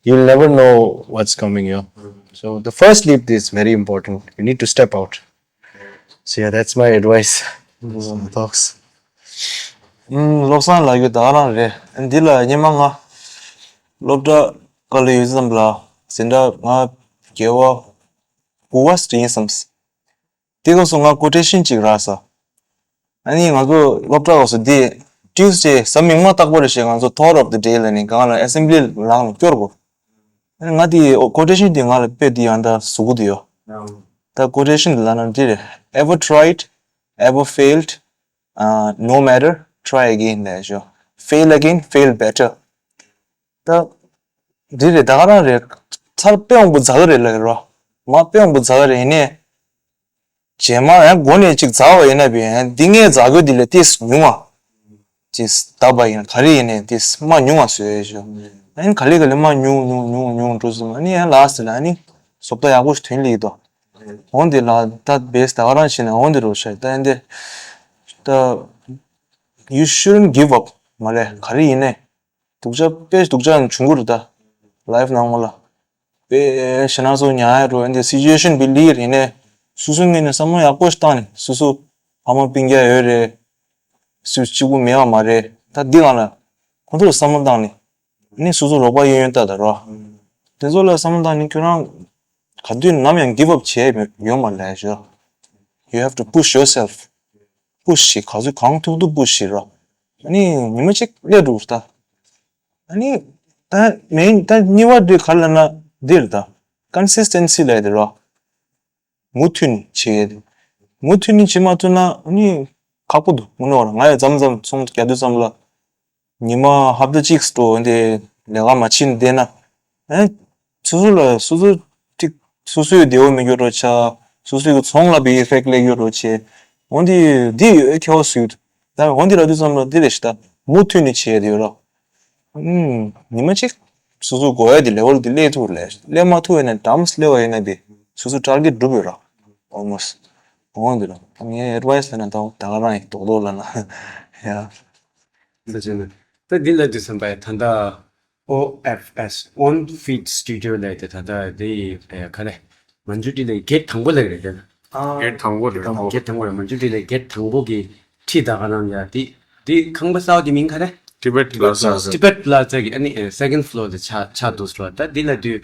you'll never know what's coming, you know. So the first leap is very important. You need to step out. So yeah, that's my advice. Some thoughts. ཨུམ། བློ་བཟང་ལགས་ཀྱི་ད་ག་རང་རེད། འདི་ལ་སྔོན་མ་ང་སློབ་གྲྭ་སྐབས་ལ་ཡོད་ཙམ་ལ་འཛིན་གྲྭ་ང་དགེ་བ་དགུ་པ་ཡིན་བསམ། དེ་སྐབས་སུ་ང་ཀོ་ཊེ་ཤན་ཅིག་རག་སོང་། ཨ་ནི་ང་ཚོ་སློབ་གྲྭ་སྐབས་སུ་འདི་Tuesday གཟའ་མིག་དམར་རྟག་པར་རེ་བཞིན་ང་ཚོ་thought of the day ལ་ནི་གང་ལ་assembly ལང་ལ་སྐྱོར་དགོས། ཨ་ནི་ང་དེ་ཀོ་ཊེ་ཤན་དེ་ང་ལ་དཔེ་དེ་ཡང་ད་ཟུག་གི་འདུག་ཡོ། ད་ཀོ་ཊེ་ཤན་དེ་ལ་ན་འདི་རེད། Ever tried, ever failed, uh, no matter, try again ལབ་ཤོག Fail again, fail better. ད་འདི་རེད། ད་ག་རང་རེད། ཚར་དཔེ་མང་པོ་འཛག་གི་རེད་ལབ་རོ། མ་དཔེ་མང་པོ་འཛག་གི་རེད། ཡིན་ནའི་རྗེས་མ་ཡང་མགོ་ནས་ཅིག་འཛག་པ་ཡིན་ན་བས་འདི་ངས་འཛག་རྒྱུ་འདི་ལས་ཏིས་ཉུང་བ། ཅིག་ད་པ་ཡིན་ག་རེ་ཡིན་ནའི་ཏིས་མ་ཉུང་བ་བཟོས་ཤོག་ཨ་ནི་ག་ལེ་ག་ལེ་མ་ཉུང་ཉུང་ཉུང་ཉུང་འགྲོ་སོང་། ཨ་ནི་ཡང་ལ་སི་ལ་ཨ་ནི་བཟོ་ལྟ་ཡག་པོ་ཞིག་ཐོན་ལེ་ཡིན་དོ། འོན་ཏེ་ལ་ད་བེས་ད་ག་རང་བྱས་ན་འོན་ཏེ་རོ་ཤ་ད་ཨ་འདི་ད། You shouldn't give up མ་རེད། ག་རེ་ཡིན་ནའི། སྡུག་ཅག་དཔེ་སྡུག་ཅག་བྱུང་གི་རེད་ད། ལའིཕ་ནང་ལ། དཔེ་ཞེ་ན་སོ་ཉ་ཡ་རུ་འདི་སི་ཅུ་ཨེ་ཤན་བི་ལི་ཡིན་ནའི། སོ་སོའི་ངོས་ནས་བསམ་བློ་ཡག་པོ་ཞིག་བཏང་ནས་སོ་སོ་ཕ་མ་སྤུན་ཀྱག་ཡོད་རེད། སུ་གཅིག་པུ་མེད་པ་མ་རེད། ད་འདི་སྒང་ལ་ཁོང་ཚོ་ལ་བསམ་བློ་བཏང་ནས་ནི་སོ་སོ་རོགས་པ་གཡས་གཡོན་ལྟ་ད་རོ། དེ་ཚོ་ལ་བསམ་བློ་བཏང་ནས་ཁྱོད་རང་ག་དུས་ནམ་ཡང་give up་བྱས་ཡོད་མ་ལས་ཞོ། You have to push yourself. Push་བྱེད། ག་ཚོད་གང་ཐུབ་ཐུབ་push་བྱེད་རོ། ཨ་ནི་ཉི་མ་གཅིག་སླེབས་འགྲོ་ད། ཨ་ནི་ད་མེན་ད་གཉིས་པ་དེ་ག་ལ་ན་འདིར་ད་consistency་ལས་དེ་རོ། མུ་མཐུད་ནས་བྱེད་ཡས་དེ། མུ་མཐུད་ནས་བྱེད་མ་ཐུབ་ན་ཨ་ནི་ཁག་པོ་འདུག་དངོས་གནས་བར་ང་ཡང་མཚམས་མཚམས་ཚོང་རྒྱག་དུས་ཙམ་ལ་ཉི་མ་ཧབ་ཏ་གཅིག་སྤྲོ་འདི་ལས་ཀ་མ་བྱེད་ནས་བསྡད་ན། ཨེ། སོ་སོ་ལ་སོ་སོ་ཅིག་སོ་སོའི་བདེ་བོ་མི་འགྱུར་རོ་ཆ། སོ་སོའི་གི་ཚོང་ལ་བི་effect་ལས་འགྱུར་རོ་ཆེ། འོན་ཏེ་འདི་ཡོད་ཁྱེའོ་སུས། ད་འོན་ཏེ་ལ་དུས་ཙམ་ལ་འདི་རེ་ཞིག་ད་མུ་མཐུད་ནས་བྱས་ཏེ་ཡོད་རོ། ཨུམ། ཉི་མ་གཅིག་སོ་སོ་དགོས་ཡ་དེ་level་དེ་སླེབས་ཐུབ་ལས་སླེབས་མ་ཐུབ་ཡ་ན་དམ་སླེབས་པ་ཡིན་ན་དེ་སོ་སོ་target་འགྲུབ་ཡོད་རོ། Almost། འོན་ཏེ་རོ་ངའི་advice་ལ་ན་ད་ད་ག་རང་ཡིན་རྡོག་རྡོག་ལ་ན་ཡ། ད་བྱས་ན་ད་འདི་ལ་དུས་ཙམ་པ་ད་ལྟ་ཨོ་ཨེཕ་ཨེས་On Feet Studio་ལ་ད་ད་ལྟ་དེ་ཡི་ག་རེ་མན་ཇུ་ཏི་ལ་གེ་ཊི་དང་པོ་ལ་རེད་ད། གེ་ཊི་དང་པོ་རེད། གེ་ཊི་དང་པོ་རེད། མན་ཇུ་ཏི་ལ་གེ་ཊི་དང་པོ་གི་ཁྲི་ད་ག་རང་ཡ་དེ་དེ་ཁང་པ་གསར་པ་དེ་མིང་ག་རེ། Tibet Plaza། Tibet Plaza་གི་ཨ་ནི་second floor་དེ་ཆགས་ཆགས་འདུག་ཟེར་བ་ད་འདི་ལ་དུས་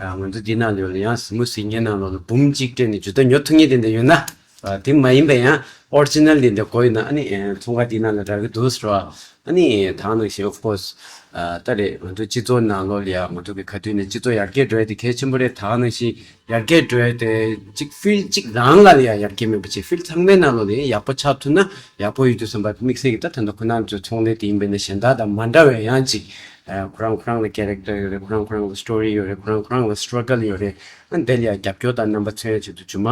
ང་ཚོ་འདི་ནང་ལ་ཡོད་ལ་ཡང་གཟིགས་མོ་གཟིགས་མཁན་ནང་ལོགས་ལ་འབུམ་གཅིག་སྤྲད་ནས་ཇུ་ད་ཉོ་ཐུབ་མཁན་དེ་འདྲ་ཡོད་ན། དེ་མ་ཡིན་པ་ཡང་ཨོ་རི་ཇི་ནལ་དེ་འདྲ་དགོས་ཡོད་ན་ཨ་ནི་ཚོང་ཁང་དེ་ནང་ལ་རག་གི་འདུག་ཟེར་བ། ཨ་ནི་ད་ག་ནང་བཞིན་of course་ད་རེད་ང་ཚོ་སྤྱི་ཚོགས་ནང་ལོགས་ལ་ཡང་ང་ཚོ་གི་ག་དུས་ནས་སྤྱི་ཚོགས་ཡར་རྒྱས་འགྲོ་ཡ་དེ་གལ་ཆེན་པོ་རེད། ད་ག་ནང་བཞིན་ཡར་རྒྱས་འགྲོ་ཡ་དེ་གཅིག་ཕིལ་གཅིག་རང་ལ་ལ་ཡང་ཡར་རྒྱས་མེད་པ་ཅིག་ཕིལ་ཚང་མའི་ནང་ལོགས་ལ་ཡང་ཡག་པོ་ཆགས་ཐུབ་ན་ཡག་པོ་ཡོད་དུས་བསམ་པ་དམིགས་བསལ་གྱི་ད་ད་ལྟ་ཁོ་ན་ཚོ་ཚོང་ལས་དེ་ཡིན་པས་ན་གཞན་དག་དང་མ་འདྲ་བའི་ཡང་ཅིག་ཁོ་རང་ཁོ་རང་ལ་ཁེ་རེག་ཊར་ཡོད་རེད། ཁོ་རང་ཁོ་རང་ལ་སི་ཊོ་རི་ཡོད་རེད། ཁོ་རང་ཁོ་རང་ལ་སི་ཊྲག་གལ་ཡོད་རེད། ཨ་འདི་ལ་ཡང་རྒྱབ་སྐྱོར་དང་རྣམ་པ་མཚོན་ཡ་ཆེད་དུ་ཇུ་མ་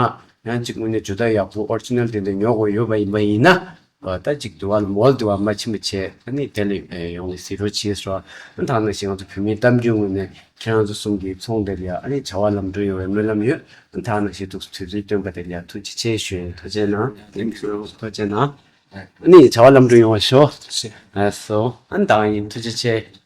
ཡང་ཅིག་དངོས་གནས་ཇུ་ད་ཡག་པོ་ཨོ་རི་ཇི་ནལ་དེ་འདྲ་ཉོ་དགོས་ཡོད་པ་ཡིན་པ་ཡིན་ན། ད་ཅིག་དུ་བ་ལ་མོལ་དུ་བ་མ་ཕྱིན་པ་བྱས་ཨ་ནི་དེ་ལ་ཡོང་ནས་གཟིགས་རོགས་བྱས་སོ། ཨ་ད་ནང་བཞིན་ང་ཚོ་བོད་མིའི་གཏམ་རྒྱུད་ངོས་ནས་ཁྱེད་རང་ཚོ་གསུམ་གྱི་ཚོང་དེ་ལ་ཡ་ཨ་ནི་བྱ་བ་ལམ་འགྲོ་ཡོང་བའི་སྨོན་ལམ་ཡོད། ཨ་ད་ནང་བཞིན་ཐུགས་དུས་ཚོད་བཏོན་པ་དེ་ལ་ཡ་ཐུགས་རྗེ་ཆེ་ཞུ་ཡིན། ཐུགས་རྗེ་གནང་། Thank you. ཐུགས་རྗེ་གནང་། ཨ་ནི་བྱ་བ་ལམ་འགྲོ་ཡོང་བ་ཤོག་ཨ་སོ་ཨ་ད་ཡིན། ཐུགས་རྗེ་ཆེ།